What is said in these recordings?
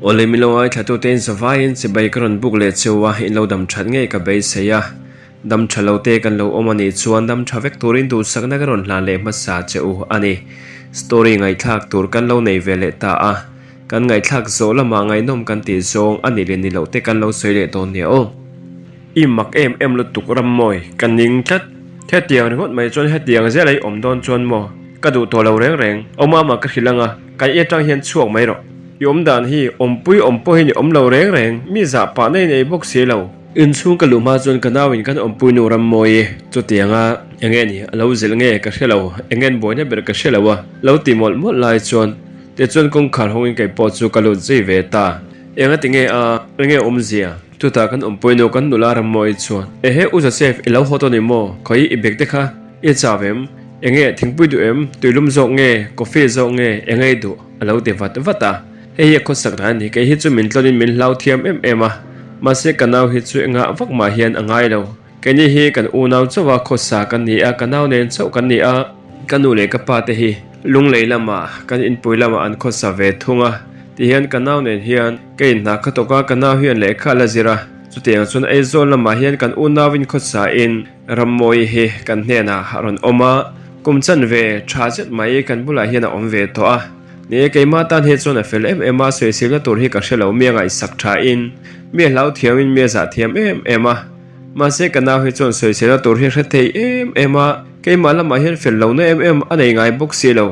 Awle min lo ngaithlatute in zavaiin chibai ka rawn buk leh cheu a, in lo dam that ngei ka beisei a. Dam tha lo te kan lo awm a nih chuan dam tha vek turin duhsakna ka rawn hlan leh hmasa che u a ni. Story ngaihthlak tur kan lo nei ve leh ta a, kan ngaihthlak zawh lamah ngaihnawm kan tih zawng a nih leh ni loh te kan lo sawi leh dawn nia aw. I mak em em lutuk Rammawi, ka ning tlat. Hetiang ringawt mai chuan hetiang zel a i awm dawn chuan maw? Ka duh tawh lo reng reng, awmama ka hrilh anga, kan i atang hian chhuak mai rawh. I awm dan hi awmpui awm pawhin i awm lo reng reng, mi zah pah na i nei bawk si lo. Inchhung ka luh hma chuan ka nauin kan awmpui nu Rammawi chutianga enge ni a lo zilh nge ka hre lo, engen buaina ber ka hre lo a lo ti mawlh mawlh lai chuan tichuan kawngkhar hawngin kei pawh chu ka lut zui ve ta. Enga ti nge a, enge awmzia? Chutah kan awmpui nu kan nula Rammawi chuan, Ehe U Joseph i lo haw tawh ni maw? Khawi i bag te kha i chau em? Enge thingpui duh em? Tuilum zawk nge? Coffee zawk nge? Enge i duh? A lo ti vat vat a, hei hi a khawsak dan a ni, kei hi chu min tlawn in min hlau thiam em em a, mahse ka nau hi chu engah vak mah hian a ngai lo, keini hi kan unau chauh a khawsa kan ni a, ka nau nen chauh kan ni a, ka nu leh ka pa te hi lunglei lamah kan inpui lamah an khawsa ve thung a, tihian ka nau nen hian ka inhna kha tawk a, ka nau hian lehkha a la zir a, chutiang chuan Aizawl lamah hian kan unau in khawsa in. Rammawi hi kan hnenah a rawn awm a, kum chanve tha zet mai kan bulah hian a awm ve tawh a. Ni e, keimah tan hi chuan a fel em em a, sawisilna tur hi ka hre lo, mi a ngaihsak thain, mi a hlau thiamin mi a zah thiam em em a. Mahse ka nau hi chuan sawisilna tur hi a hre thei em em a, keimah lamah hian fel lohna em em a nei ngai bawk si lo.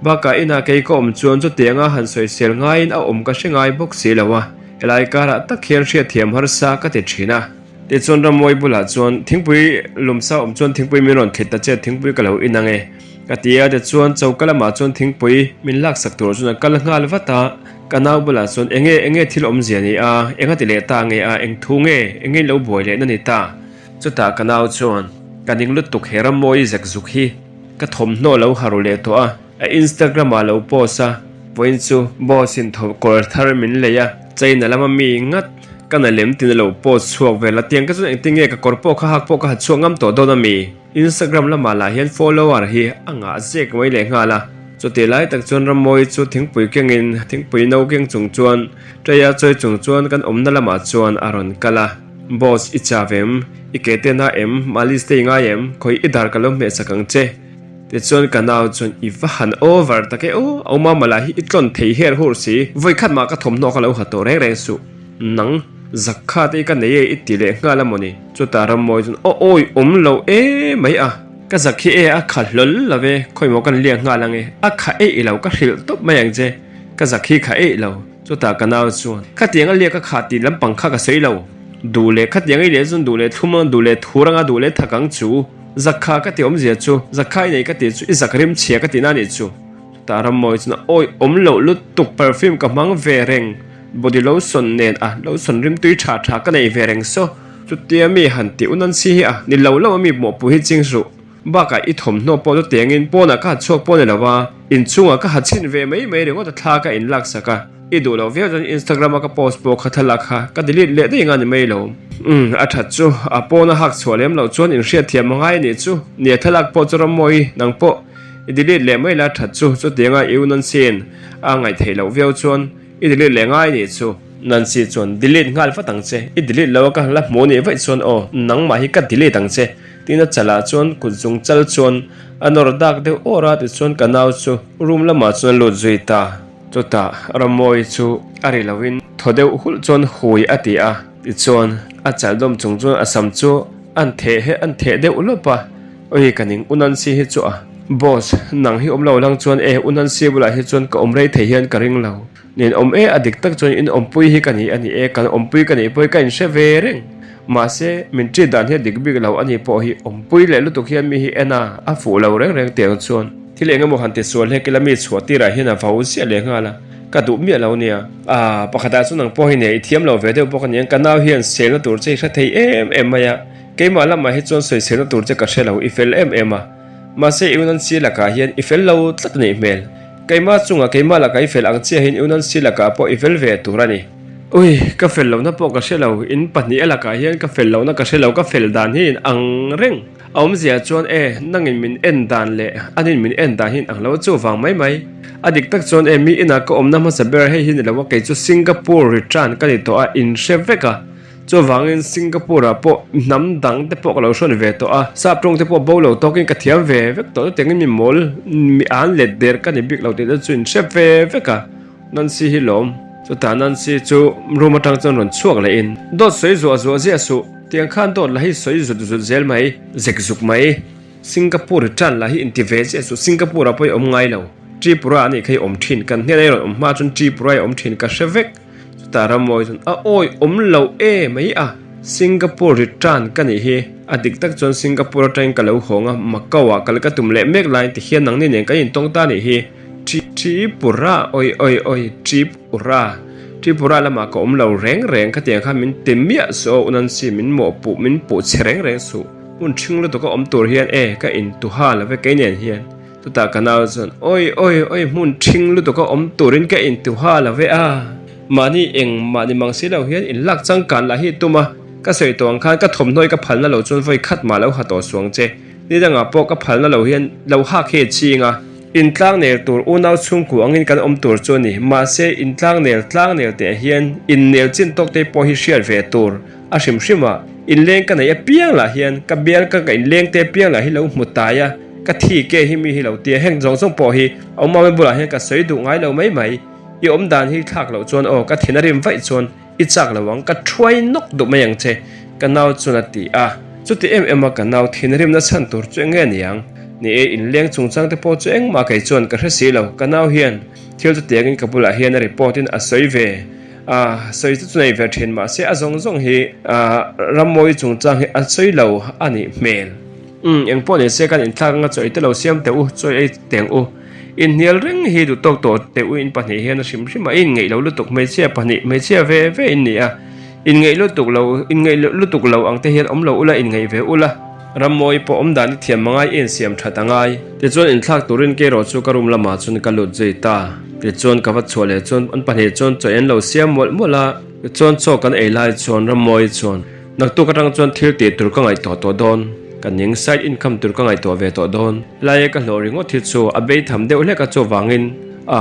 Bakah inah kei ka awm chuan chutianga han sawisel ngaiin a awm ka hre ngai bawk si lo a, helai karah tak hian hriatthiam harsa ka ti thin a. Tichuan Rammawi bulah chuan thingpui lumsa awm chuan thingpui min rawn thlit ta che, thingpui ka lo in ang e ka ti a, tichuan choka lamah chuan thingpui min laksak tur chuan a kal nghal vat a, ka nau bulah chuan enge enge thil awmzia ni a, eng a ti leh ta nge a, eng thu nge, enge lo buai leh na ni ta? Chutah ka nau chuan ka ning lutuk he Rammawi zek zuk hi ka thawmhnaw lo haru leh tawh a, a Instagram ah lo post a, vawiin chu boss in thaw kawr thar min lei a, China lama mi ngat ka na lem tin a lo post chhuak vel a, tiang ka chuan engtin nge ka kawr pawh kha hak pawh ka ha chhuak ngam tawh dawn a mi? Instagram lamah lah hian follower hi a ngah zek mai leh nghal a, chutih lai tak chuan Rammawi chu thingpui kengin thingpui no keng chung chuan Ṭaia chawi chung chuan kan awmna lamah chuan a rawn kal a, Boss i chav em? I ke te na em? Malis te i ngai em? Khawi i dar ka lo hmeh sak ang che. Tichuan ka nau chuan i va han over tak e aw, au mama lah hi i tlawn thei her hur si, vawi khat mah ka thawmhnaw ka lo ha tawh reng reng suh, nang zak kha te i ka nei e i ti leh nghal a mawni? Chutah Rammawi chuan aw awi awm lo e mai a, ka zak hi e a kha hlawl lo ve, khawi maw kan liak nghal ang e, a kha eih lo ka hrilh tawp mai ang che, ka zak hi kha eih lo, chutah ka nau chuan khatiang a liak a kha tih lampang kha ka sawi lo, duh leh khatiang i leh chuan duh leh thlum ang, duh leh thur anga duh leh thak ang chu. Zakha ka tih awmzia chu, Zakha i nei ka tih chu i zak rim chhia ka tihna a nih chu. Chutah Rammawi chuan a awi awm loh lutuk perfume ka hmang ve reng, body lotion nen a lotion rim tui tha tha ka nei ve reng saw. Chutia mi han tih u Nancy hi a ni lo lo a mi mawhpui hi ching suh. Bakah i thawmhnaw pawh chu tiangin pawnah ka ha chhuak pawh ni lo a, inchhungah ka ha chhin ve mai mai ringawt a thla ka inlaksak a. I duh loh viau chuan Instagram a ka post pawh kha thlalak kha ka delete leh daih nga ni mai lo. Umm a that chu, a pawn a hak chhuah lem loh chuan inhriatthiam a ngai a nih chu. Nia thlalak pawh chu Rammawi nang pawh i delete leh mai la that chu, chutianga i u Nancy-in a ngaihtheih loh viau chuan i delete leh ngai a nih chu. Nancy chuan delete nghal vat ang che, i delete lo a ka la hmuh nih vaih chuan aw nangmah hi ka delete ang che tiin a chalah chuan kut zung chal chuan a nawr dak deuh awr a tichuan ka nau chu room lamah chuan a lut zui ta. Chutah Rammawi chu a ri loin thaw deuh hulh chuan hui a ti a, tichuan a chal dawm chung chuan a sam chu an theh he an theh deuh lawp a, Ui ka ning u Nancy hi chu a, Boss nang hi awm lo lang chuan e u Nancy bulah hi chuan ka awm rei thei hian ka ring lo, nin awm e a dik tak chuan in awmpui hi ka ni a ni e, kan awmpui ka nih pawh hi ka inhre ve reng, mahse min treat dan hi a dik bik lo a ni pawh hi awmpui leh lutuk hian mi hi en a, a fuh lo reng reng tiang chuan. Thil eng emaw han ti sual hlek ila mi chhuah tirah hian a vau ziah leh nghal a, ka duh miah lo nia. Aaa, pakhatah chu nang pawh hi nia i thiam lo ve deuh bawk a nia, ka nau hian selna tur che i hre thei em em mai a, keimah lamah hi chuan sawiselna tur che ka hre lo, i fel em em a. Mahse i Unansi lakah hian i fel lo tlat a nih hmel. Keimah chungah keimah lakah i fel ang chiahin i Unansi lakah pawh i fel ve tur a ni. Ui, ka fel lohna pawh ka hre lo, in pahnihah lakah hian ka fel lohna ka hre lo, ka fel dan hi in ang reng. A awmzia chuan e, nangin min en dan leh anin min en dan hi in ang lo a chuvang mai mai. A dik tak chuan e, mi inah ka awmna hmasa ber hei hi ni lo a, kei chu Singapore return ka ni tawh a, in hre vek a. Chuvangin Singapore ah pawh hnam dang te pawh ka lo hrawn ve tawh a, sap tawng te pawh bo lo tawkin ka thiam ve vek tawh chutiangin mi mawl mi an let der ka ni bik lo tih te chu in hre ve vek a, Nancy hi lawm. Chutah Nancy chu room atang chuan rawn chhuak leh in, Dawt sawi zuah zuah ziah suh, tiang khan dawt la hi sawi zut zut zel mai, zek zuk mai. Singapore return lah hi inti ve chiah suh, Singapore ah pawh i awm ngai lo, Tripura anih kha i awm thin, kan hnenah i rawn awm hma chuan Tripura i awm thin ka hre vek. Chutah Rammawi chuan a awi awm lo e mai a, Singapore return ka nih hi, a dik tak chuan Singapore atangin ka lo hawng a, Macau ah kal ka tum leh mek laiin tihian nangni nen kan intawng ta nih hi, Tripura awi awi awi Tripura Tripura lamah ka awm lo reng reng khatiang khan min ti miah suh aw Unansi min mawhpuh min puh chhe reng reng suh hmun ṭhing lutuk a awm tur hian e ka intuha lo ve kei nen hian. Chutah ka nau chuan, Awi, awi, awi, hmun ṭhing lutuk a awm turin ka intuha lo ve a, mahni engmah ni mang si lo hian inlak changkan lah hi tum a, ka sawi tawh ang khan ka thawmhnaw hi ka phalna lo chuan vawi khat mah lo ha tawh suang che, ni dangah pawh ka phalna lo hian lo hak hi a ching a, intlangnel tur unau chhungkua angin kan awm tur chu a ni, mahse intlangnel tlangnel teh hian innel chin tawk te pawh hi hriat ve tur a hrim hrim a, inleng ka neih apiang lah hian ka bial ka ka inleng te apiang lah hi lo hmu tai a. Ka thi ke hi mi hi lo tia heng zawng zawng pawh hi a awm bulah hian ka sawi duh ngai lo mai mai. I awm dan hi thlak loh chuan aw ka thin a rim vaih chuan i chak lo ang ka thuai nawk duh mai ang che ka nau chuan a ti a. Chuti em em a ka nau thin rimna chhan tur chu eng nge niang? Ni e inleng chungchang te pawh chu engmah kei chuan ka hre si lo ka nau hian thil chutiangin ka bulah hian a report in a sawi ve a sawi chu chu nei ve thin mahse a zawng zawng hi Rammawi chungchang hi a sawi lo a nih hmel. Umm, eng pawh ni se kan inthlak anga chaw ei te lo siam teh u, chaw ei teng u. Inhnial reng hi duh tawk tawh teh u in pahnih hian a hrim hrim a, i inngeih lo lutuk hmeichhia pahnih, hmeichhia ve ve in ni a. Inngeih lutuk lo, inngeih lutuk lo ang te hian awm lo ula, inngeih ve ula. Rammawi pawh awm dan i thiam angai, i insiam that angai. Tichuan inthlak turin kei erawh chu ka room lamah chuan ka lut zui ta. Tichuan ka va chhuah leh chuan an pahnih chuan chaw ei an lo siam mawlh mawlh a. Tichuan chaw kan ei lai chuan Rammawi chuan. Naktuk atang chuan thil tih tur ka ngaihtuah tawh dawn, ka ning side income tur ka ngaihtuah ve tawh dawn. Laia ka hlawh ringawt hi chu a bei tham deuh hlek a chuvangin a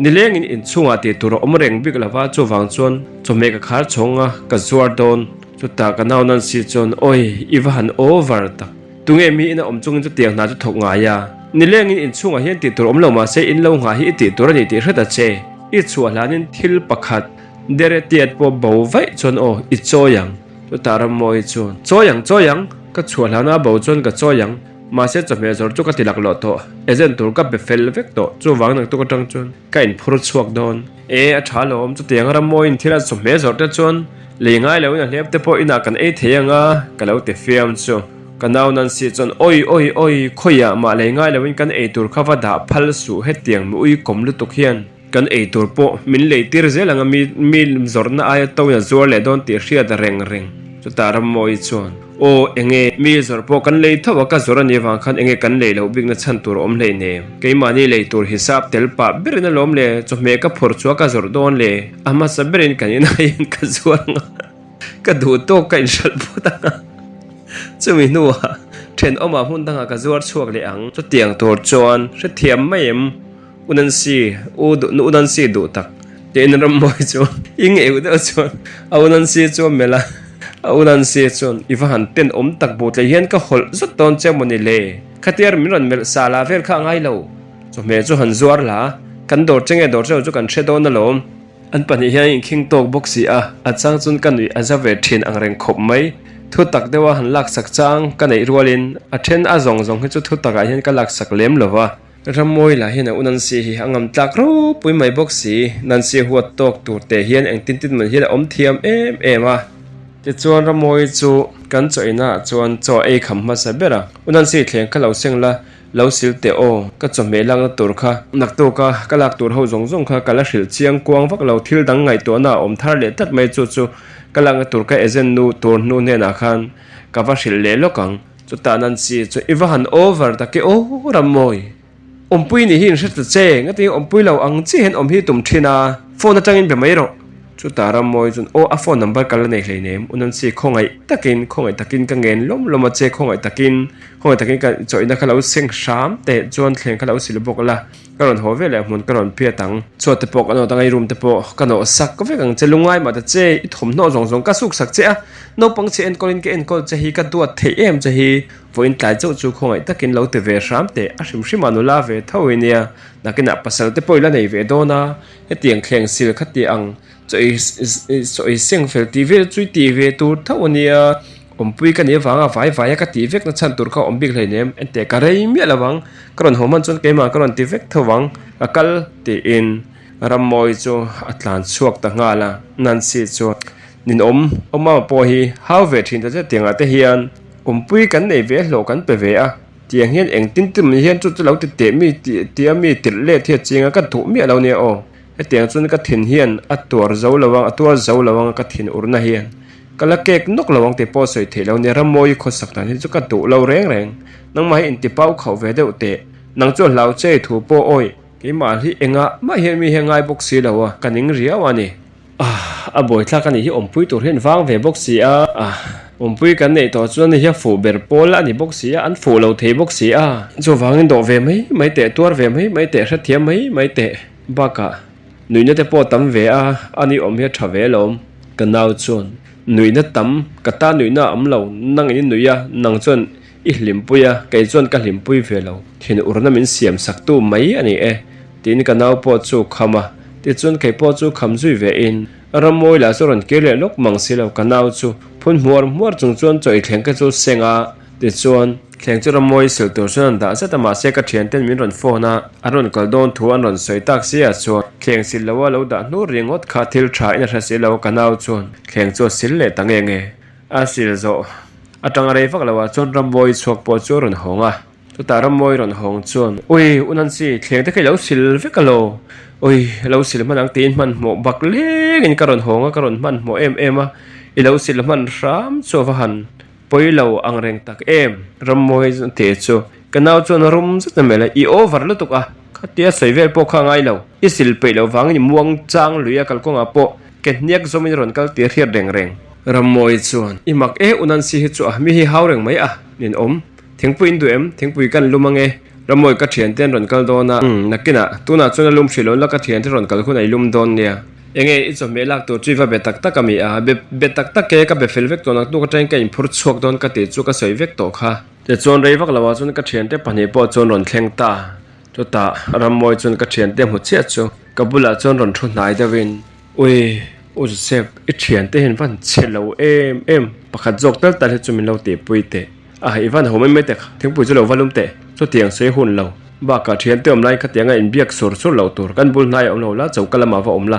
nilengin inchhungah tih tur a awm reng bik lova chuvang chuan chawhmeh ka khar chhawng a ka zuar dawn. Chutah ka nau Nancy chuan Awi i va han over tak, tunge mi ina awm chungin chutiang hna chu thawk ngai a, nilengin inchhungah hian tih tur awm lo mahse in lo nghah hi i tih tur a ni tih hret a che, i chhuah hlanin thil pakhat Dere tiat pawh bo vaih chuan aw, i chawi ang. Chutah Rammawi chuan, Chawi ang, chawi ang! Ka chhuah hlana a bo chuan ka chawi ang. Mahse chawhmeh zawr chu ka ti laklawh tawh. Agent tur ka be fel vek tawh. Chuvang naktuk atang chuan ka inphur chhuak dawn. E, a tha alawm. Chutiang Rammawiin thil a chawhmeh zawr te chuan lei ngai loin a hlep te pawh inah kan ei thei ang a, ka lo ti fiam chu. Ka nau Nancy chuan, Awi, awi, awi, khawiah mah lei ngai loin kan ei tur kha va dah phal suh hetiang mi ui kawm lutuk hian. Kan ei tur pawh min lei tir zel ang a, mi mi zawrhna aia to in a zuar leh dawn tih hriat reng reng. Chutah Rammawi chuan, Aw, enge, mi zawrh pawh kan lei tho a, ka zawrh a nih avang khan enge kan lei loh bikna chhan tur a awm hlei nem. Keimahni lei tur hisap tel pah berin alawm le, chawhmeh ka phawrh chu a ka zawrh dawn le, a hmasa berin kan inah hian ka zuar ang a, ka duh tawk ka inhralh phawt ang a, chumi hnuah thenawmah hmun dangah ka zuar chhuak leh ang. Chutiang tur chuan hrethiam mai em? U Nancy, U duh nu U Nancy duh tak tiin Rammawi chuan i ngeuh deuh chuan a U Nancy chu a melh a, a U Nancy chuan i va han ten awm tak bu tlei hian ka hawlh zut dawn che mawni le, khatia min rawn melh sa la vel kha a ngai lo, chawhmeh chu han zuar la, kan dawr che nge dawr che chu kan hre dawn alawm. An pahnih hian inkhing tawk bawk si a, a chang chuan ka nuih a za ve thin ang reng khawp mai. Thu tak deuha han laksak chang ka neih rualin a then a zawng zawng hi chu thu takah hian ka laksak lem lo va. Rammawi lah hian a u Nancy hi a ngam tlak ropui mai bawk si. Nancy huat tawk tur teh hian engtin tin man hian a awm thiam em em a. Tichuan Rammawi chu kan chaw inah chuan chaw ei kham hmasa ber a, U Nancy thleng kha lo seng la, lo sil teh aw, ka chawhmeh lakna tur kha, naktuk a ka lak tur ho zawng zawng kha ka la hrilh chiang kuang vak lo, thil dang ngaihtuahna a awm thar leh tlat mai chu chu ka lakna tur ka agent nu tur hnu hnenah khan ka va hrilh leh lawk ang. Chutah Nancy chu i va han over tak e aw Rammawi. Awmpui nih hi in hre ta che, ngatinge awmpui lo ang chiah hian awm hi tum thin a, phone atangin be mai rawh. Chutah Rammawi chuan, Aw, a phone number ka la nei hleinem, U Nancy, khawngaih takin, khawngaih takin ka ngen lawm lawm a che, khawngaih takin, khawngaih takin ka chawihna kha lo seng hram teh chuan thleng kha lo sil bawk la, ka rawn haw veleh hmun ka rawn phiat ang. Chhuat te pawh ka nawt ang a, i room te pawh ka nawh sak vek ang che, lungngai mah ta che, i thawmhnaw zawng zawng ka suk sak che a, naupang chhe enkawlin ka enkawl che hi, ka duat theih em che hi, vawiin tlai chauh chu khawngaih takin lo ti ve hram teh, a hrim hrimah nula ve tho i nia, nakinah pasal te pawh i la nei ve dawn a. Hetiang thleng sil kha tih ang chaw ei chaw ei seng fel tih vel chu i tih ve tur tho a nia, awmpui ka nih avanga vai vai a ka tih vek na chhan tur kha a awm bik hleinem enteh ka rei miah lo ang, ka rawn haw hman chuan keimah ka rawn ti vek tho ang ka kal tiin Rammawi chu a tlan chhuak ta nghal a, Nancy chuan ninawm awmama pawh hi hau ve thin ta che tiangah te hian awmpui kan nei ve hlawh kan pe ve a. Tiang hian engtin tin mai hian chu chu lo ti teh mi tih tia mi tirh let hi a ching a, ka duh miah lo nia aw. Hetiang chuan ka thin hian a tuar zo lo ang, a tuar zo lo ang a ka thin urna hian. Ka la kek nawk lo ang tih pawh sawi theih lo nia, Rammawi khawsak dan hi chu ka duh lo reng reng. Nangmah hi intipau khauh ve deuh teh. Nang chu a hlau che thu pawh awi. Keimah hi engah mah hian mi hi a ngai bawk si lo a, ka ning riau a ni. Ah, a buaithlak a nih hi awmpui tur hian vang ve bawk si a. Ah, awmpui kan neih tawh chuan hei hi a fuh ber pawl a ni bawk si a, an fuh lo thei bawk si a. Chuvangin dawh ve mai mai teh, tuar ve mai mai teh, hrethiam mai mai teh bakah nuihna te pawh tam ve a, a ni awm hi a tha ve alawm. Ka nau chuan, Nuihna tam, ka ta nuihna a awm lo, nang in i nuih a, nang chuan i hlimpui a, kei chuan ka hlimpui ve lo, thin urna min siam sak tu mai a ni e. Tiin ka nau pawh chu kham a, tichuan kei pawh chu kham zui ve in Rammawi lah chu rawn kir leh lawk mang si lo, ka nau chu phun hmuar hmuar chung chuan chaw ei thleng ka chu seng a, tichuan thleng chu Rammawi sil tur chuan an dah zet a, mahse ka thian ten min rawn phone a, an rawn kal dawn thu an rawn sawi tak si ah chuan thleng sil lo a lo dah hnur ringawt kha thil tha in a hre si lo, ka nau chuan thleng chu a sil leh ta nge nge, a sil zawh atanga rei vak lo ah chuan Rammawi chhuak pawh chu a rawn hawng a. Chutah Rammawi rawn hawng chuan, Ui, U Nancy, thleng te kha i lo sil vek alo? Ui, lo sil hman ang tiin hmanhmawh bak lengin ka rawn hawng a, ka rawn hmanhmawh em em a, i lo sil hman hram chu a va han pawi lo ang reng tak em? Rammawi teh chu ka nau chuan a rum zet a melh a, I over lutuk a, khatia sawi vel pawh kha a ngai lo, i sil peih loh vangin i muang chang lui a kalkawngah pawh ke hniak zawmin rawn kal tir hiat reng reng. Rammawi chuan, I mak e, U Nancy hi chu a mi hi hau reng mai a, ninawm. Thingpui in duh em? Thingpui kan lum ange. Rammawi ka thiante an rawn kal dawn a. Umm, nakinah, tunah chuan a lum hrih lo la ka thiante rawn kal hun a i lum dawn nia. Enge i chawhmeh lak tur chu i va be tak tak a mi a? Be, be tak tak e, ka be fel vek tawh naktuk atangin ka inphur chhuak dawn ka tih chu ka sawi vek tawh kha. Tichuan rei vak loah chuan ka thiante pahnih pawh chuan rawn thleng ta. Chutah Rammawi chuan ka thiante hmu chiah chu ka bulah chuan rawn thu hnai deuhin, Ui, U Joseph, i thiante hian van chhe lo em em, pakhat zawk tal tal hi chu min lo tihpui teh. A, i van ho mai mai teh kha, thingpui chu lo va lum teh, chutiang sawi hun lo. Bakah thiante awm laiin khatianga inbiak sur sur loh tur, kan bul hnaiah awm lo la, choka lamah va awm la,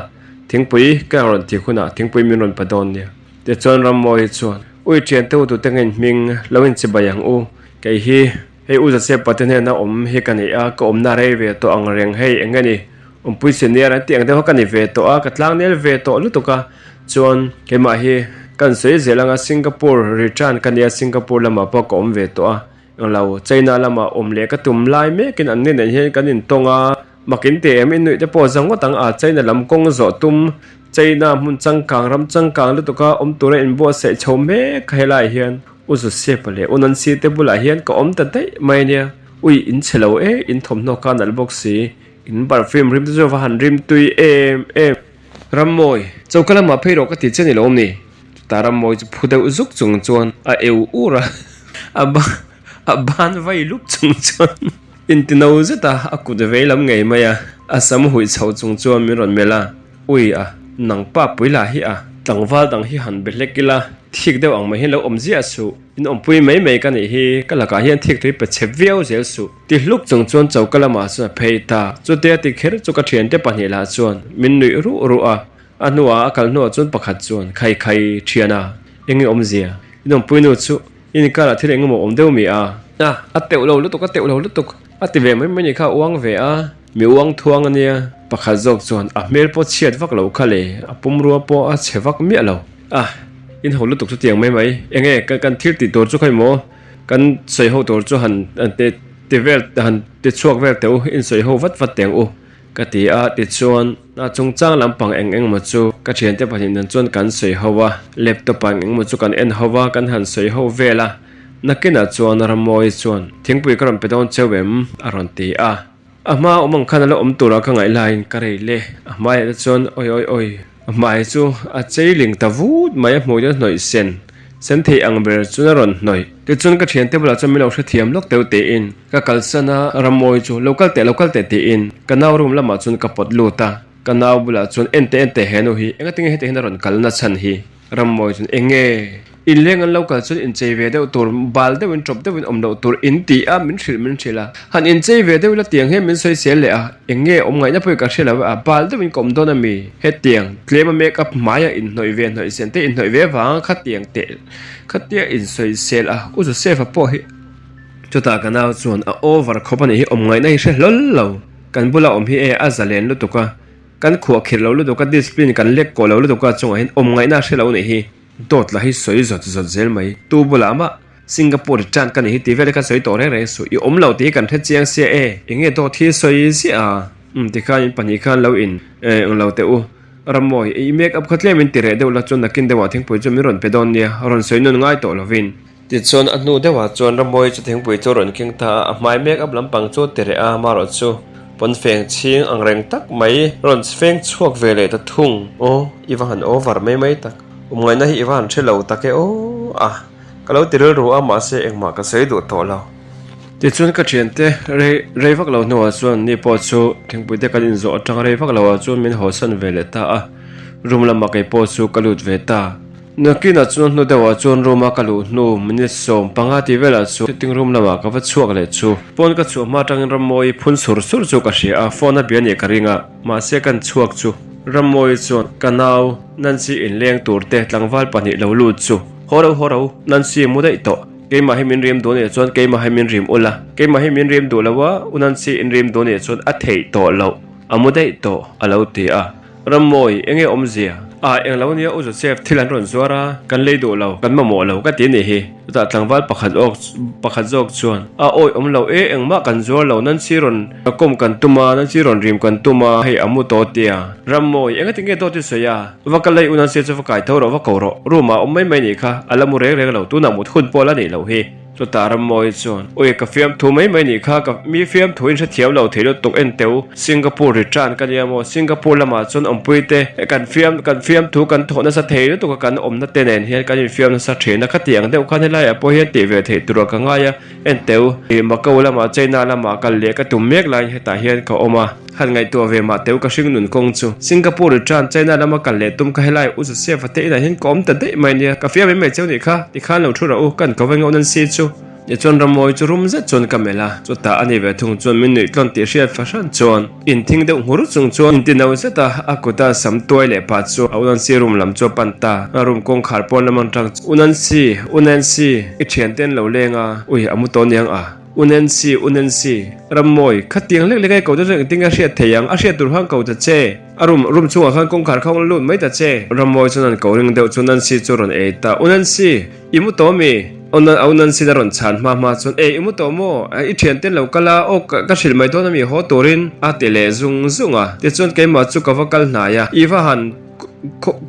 thingpui ka rawn tih hunah thingpui min rawn pa dawn nia. Tichuan Rammawi chuan, Ui thiante u tute nge inhming lo inchibai ang u, kei hi hei U Joseph-a te hnena awm hi ka nei a, ka awmna rei ve tawh ang reng hei eng nge ni, Awmpui senior an tih ang deuh kha ka ni ve tawh a, ka tlangnel ve tawh lutuk a, chuan keimah hi kan sawi zel anga Singapore return ka nia Singapore lamah pawh ka awm ve tawh a, englo China lamah awm leh ka tum lai mekin an ni nen hian kan intawng a, mak in ti em i nuih te pawh za ngawt ang a, China lam kawng zawh tum China hmun changkang ram changkang lutuk a awm tura inbuatsaih chho mek kha helaiah hian U Joseph-a leh U Nancy te bulah hian ka awm ta daih mai ania, ui in chhe lo e in thawmhnaw kha nalh bawk si. In perfume rim te chu va han rim tui em em. Rammawi, choka lamah phei rawh ka ti che ni lo awm ni? Chutah Rammawi chu phu deuh zuk chung chuan a eu ur a, a a ban vai lup chung chuan intino zet a, a kut vei lam ngei mai a, a sam huih chho chung chuan min rawn melh a, Ui a, nang pa pui lah hi a, tlangval dang hi han be hlek ila, thik deuh ang mai hian lo awm ziah suh. In awmpui mai mai ka nih hi, ka lakah hian thik tui pe chhe viau zel suh. Ti hluk chung chuan choka lamah chuan a phei ta. Chutia ti kher chu ka thiante pahnih lah chuan min nuih ruh ruh a. A hnuah a kal hnuah chuan pakhat chuan, Khai khai, thiana, eng nge awmzia? In awmpui nu chu in inkarah thil eng emaw awm deuh mi a? A, a teuh lo lutuk, a teuh lo lutuk. A ti ve mai mai ni kha a uang ve a, mi uang thuang a nia. Pakhat zawk chuan, A hmel pawh chhiat vak lo kha le, a pumrua pawh a chhe vak miah lo. A, in ho lutuk chu tiang mai mai. Enge, kan thil tih tur chu khawi maw? Kan sawi ho tur chu han ti vel, han ti chhuak vel teh u, in sawi ho vat vat teh ang u. Ka ti a, tichuan hna chungchang lampang eng eng maw chu ka thiante pahnih nen chuan kan sawi ho a, laptop ah eng eng maw chu kan en ho a, kan han sawi ho vel a, nakinah chuan Rammawi chuan thingpui ka rawn pe dawn cheu em? a rawn ti a. A hma awm ang khan a la awm turah ka ngaih laiin ka rei le. A hmaiah te chuan awi awi awi. A hmai chu a chei ling ta vut mai a hmuh te hnawih sen sen thei ang ber chuan a rawn hnawih. Tichuan ka thiante bulah chuan min lo hrethiam lawk deuh tein ka kalsan a, Rammawi chu lo kal teh lo kal teh tiin ka nau room lamah chuan ka pawt lut a. Ka nau bulah chuan en teh en teh he nu hi engatinge heti hian a rawn kalna chhan hi? Rammawi chuan eng nge? Inleng an lo kal chuan inchei ve deuh tur, bal deuhin tawp deuhin awm loh tur in ti a, min hrilh min hrilh a. Han inchei ve deuh ila tiang hian min sawisel leh a, eng nge awm ngaihna pawhin ka hre lo a, bal deuhin ka awm dawn a mi? Hetiang, tlema make up hmaia inhnawih ve hnawih sen te inhnawih ve avanga khatiang teh khatia insawisel a, U Joseph-a pawh hi chutah ka nau chuan a over khawp a nih hi awm ngaihna hi hre hlawl lo, kan bula awm hi e a zalen lutuk a, kan khuahkhirh lo lutuk a, discipline kan lek kawh lo lutuk a chungah hian awm ngaihna a hre lo a nih hi. Dawt lah hi sawi zawt zawt zel mai. Tu bulah mah Singapore return ka nih hi tih vel hi ka sawi tawh reng reng suh. I awm lo tih hi kan hre chiang sia e. Enge dawt hi sawi ziah a? Umm tikhan in pahnih khan lo in eng lo teh u. Rammawi, i make up kha tlem in ti reh deuh la chuan nakin deuhah thingpui chu min rawn pe dawn nia, rawn sawi nun ngai tawh lovin. Tichuan a hnu deuhah chuan Rammawi chu thingpui chu rawn keng ta a, a hmai make up lampang chu ti reh a, marawh chu pawnfeng chhing ang reng tak mai rawn feng chhuak ve leh ta thung. Aw, i va han over mai mai tak. Awmngaihna hi i va han hre lo tak e aw a, ka lo ti rilru a mahse engmah ka sawi duh tawh lo. Tichuan ka thiante rei rei vak lo hnuah chuan ni pawh chu thingpui te kan inzawh atang rei vak loah chuan min hawsan ve leh ta a, room lamah kei pawh chu ka lut ve ta. Nakinah chuan hnu deuhah chuan room a ka luh hnu minute 15 tih velah chuan sitting room lamah ka va chhuak leh chu. Phone ka chhuah hma atangin Rammawi phun sur sur chu ka hria a, phone a bia nih ka ring a, mahse kan chhuak chu Rammawi chuan ka nau Nancy inleng tur te tlangval pahnih lo lut chu haw ro haw ro Nancy mu daih tawh keimah hi min rim duh nih chuan keimah hi min rim ula keimah hi min rim duh lo a u Nancy in rim duh nih chuan a theih tawh loh a mu daih tawh a lo ti a Rammawi enge awmzia ah eng lo nia u Joseph thil an rawn zuar a kan lei duh lo kan mamawh lo ka ti nih hi chutah tlangval pakhat awk pakhat zawk chuan a awi awm lo e engmah kan zuar lo Nancy rawn kawm kan tum a Nancy rawn rim kan tum a hei a mu tawh tia Rammawi engati nge dawt i sawi a? Va kal lei u Nancy chu va kai tho rawh, va ko rawh. Room ah awm mai mai nih kha, a la mu reng reng lo, tunah mut hun pawh la neih loh hi. Chutah Rammawi chuan, Ui, ka fiamthu mai mai nih kha, ka mi fiamthu in hrethiam lo thei lutuk en teu, Singapore return ka nia maw, Singapore lamah chuan awmpui te, kan fiam, kan fiamthu kan thawh nasa thei lutuk a, kan awmna te nen hian kan infiam nasa thin a, khati ang deuh khan helaiah pawh hian tih ve theih turah ka ngai a, en teu, Macau lamah China lamah kal leh ka tum mek laiin hetah hian ka awm a. Han ngaihtuah ve mah teu ka hring nun kawng chu. Singapore return China lama kal leh tum kha helai U Joseph a te inah hian ka awm ta daih mai nia. Ka fiam mai mai cheu nih kha, tikhan lo thu rawh u, kan ko ve ngauh nan si chu. Tichuan Rammawi chu rum zet chuan ka melh a, chutah a ni ve thung chuan min nuih tlawn tih hriat fahran chuan inthing deuh nghur chung chuan inti no zet a, a kuta sam tuai leh pah chu a U Nancy room lam chu a pan ta. A room kawngkhar pawn lam atang chu U Nancy, U Nancy, i thiante an lo leng a, ui a mu tawh niang a. U Nancy, U Nancy, Rammawi, khatiang lek lek ai ko ta chu engtin nge a hriat thei ang? A hriat tur khan ko ta che. A room, room chhungah khan kawngkhar kha lut mai ta che. Rammawi chuan an ko ring deuh chu Nancy chu a rawn ei ta. U Nancy, i mu tawh mi? U Nan, U Nancy a rawn chhan hma hma chuan, Ei, i mu tawh maw? I thian ten lo kal a, aw ka, ka hrilh mai dawn a mi haw turin? A ti leh zung zung a. Tichuan keimah chu ka va kal hnai a, I va han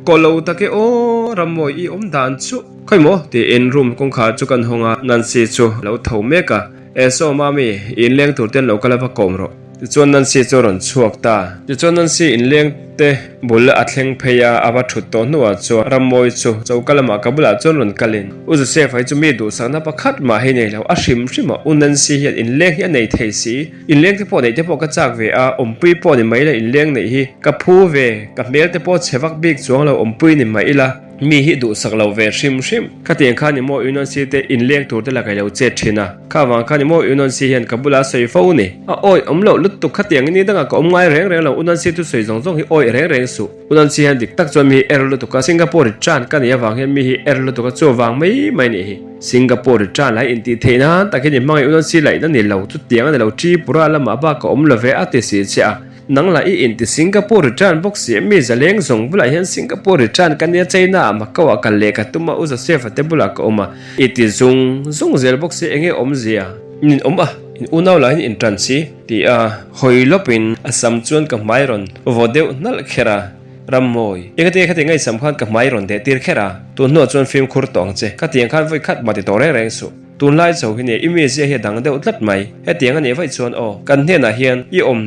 ko lo tak e aw, Rammawi, i awm dan chu. Khawi maw? tiin room kawngkhar chu kan hawng a, Nancy chu a lo tho mek a. E saw mami, i inleng tur ten lo kal a va kawm rawh. Tichuan Nancy chu a rawn chhuak ta. Tichuan Nancy inleng te bul a thleng phei a, a va thut tawh hnuah chuan Rammawi chu choka lamah ka bulah chuan rawn kalin, U Joseph hi chu mi duhsakna pakhat mah hi nei lo, a hrim hrim a, U Nancy hian inleng hi a nei thei si, inleng te pawh neih te pawh ka chak ve a, awmpui pawh ni mai ila inleng neih hi ka phu ve, ka hmel te pawh chhe vak bik chuang lo awmpui ni mai ila. Mi hi duhsak lo ve hrim hrim. Khatiang khan i maw Unonsi te inleng tur te la kai lo chet thin a. Kha vang khan i maw Unonsi hian ka bula sawi fo ni. A awi awm loh lutuk khatiang i ni dangah ka awm ngai reng reng lo Unonsi thu sawi zawng zawng hi awi reng reng suh. Unonsi hian dik tak chuan mi hi er lutuk a, Singapore i tan ka nih avang hian mi hi er lutuk a chuvang mai mai nih hi. Singapore i tan lai intih theih nan tak hian i hmangaih Unonsi laihna ni lo chutiang a ni lo Tripura lamah bak ka awm lo ve a ti si che a. Nang lah i inti Singapore return bawk si a mi zaleng zawng bulah hian Singapore return ka nia China ah Macau ah kal leh ka tum a U Joseph a te bulah ka awm a i ti zung zung zel bawk si enge awmzia nin awm a. In unau lah hian in tan si ti a hawi lawpin a sam chuan ka hmai rawn vaw deuh hnalh kher a. Rammawi, engati khati ngaihsam khan ka hmai rawn deh tir kher a, tun hnuah chuan fimkhur tawh ang che, khatiang khan vawi khat mah ti tawh reng reng suh. Tunlai chho hi nia i mizia hi a dang deuh tlat mai, hetiang a nih vaih chuan aw, kan hnenah hian i awm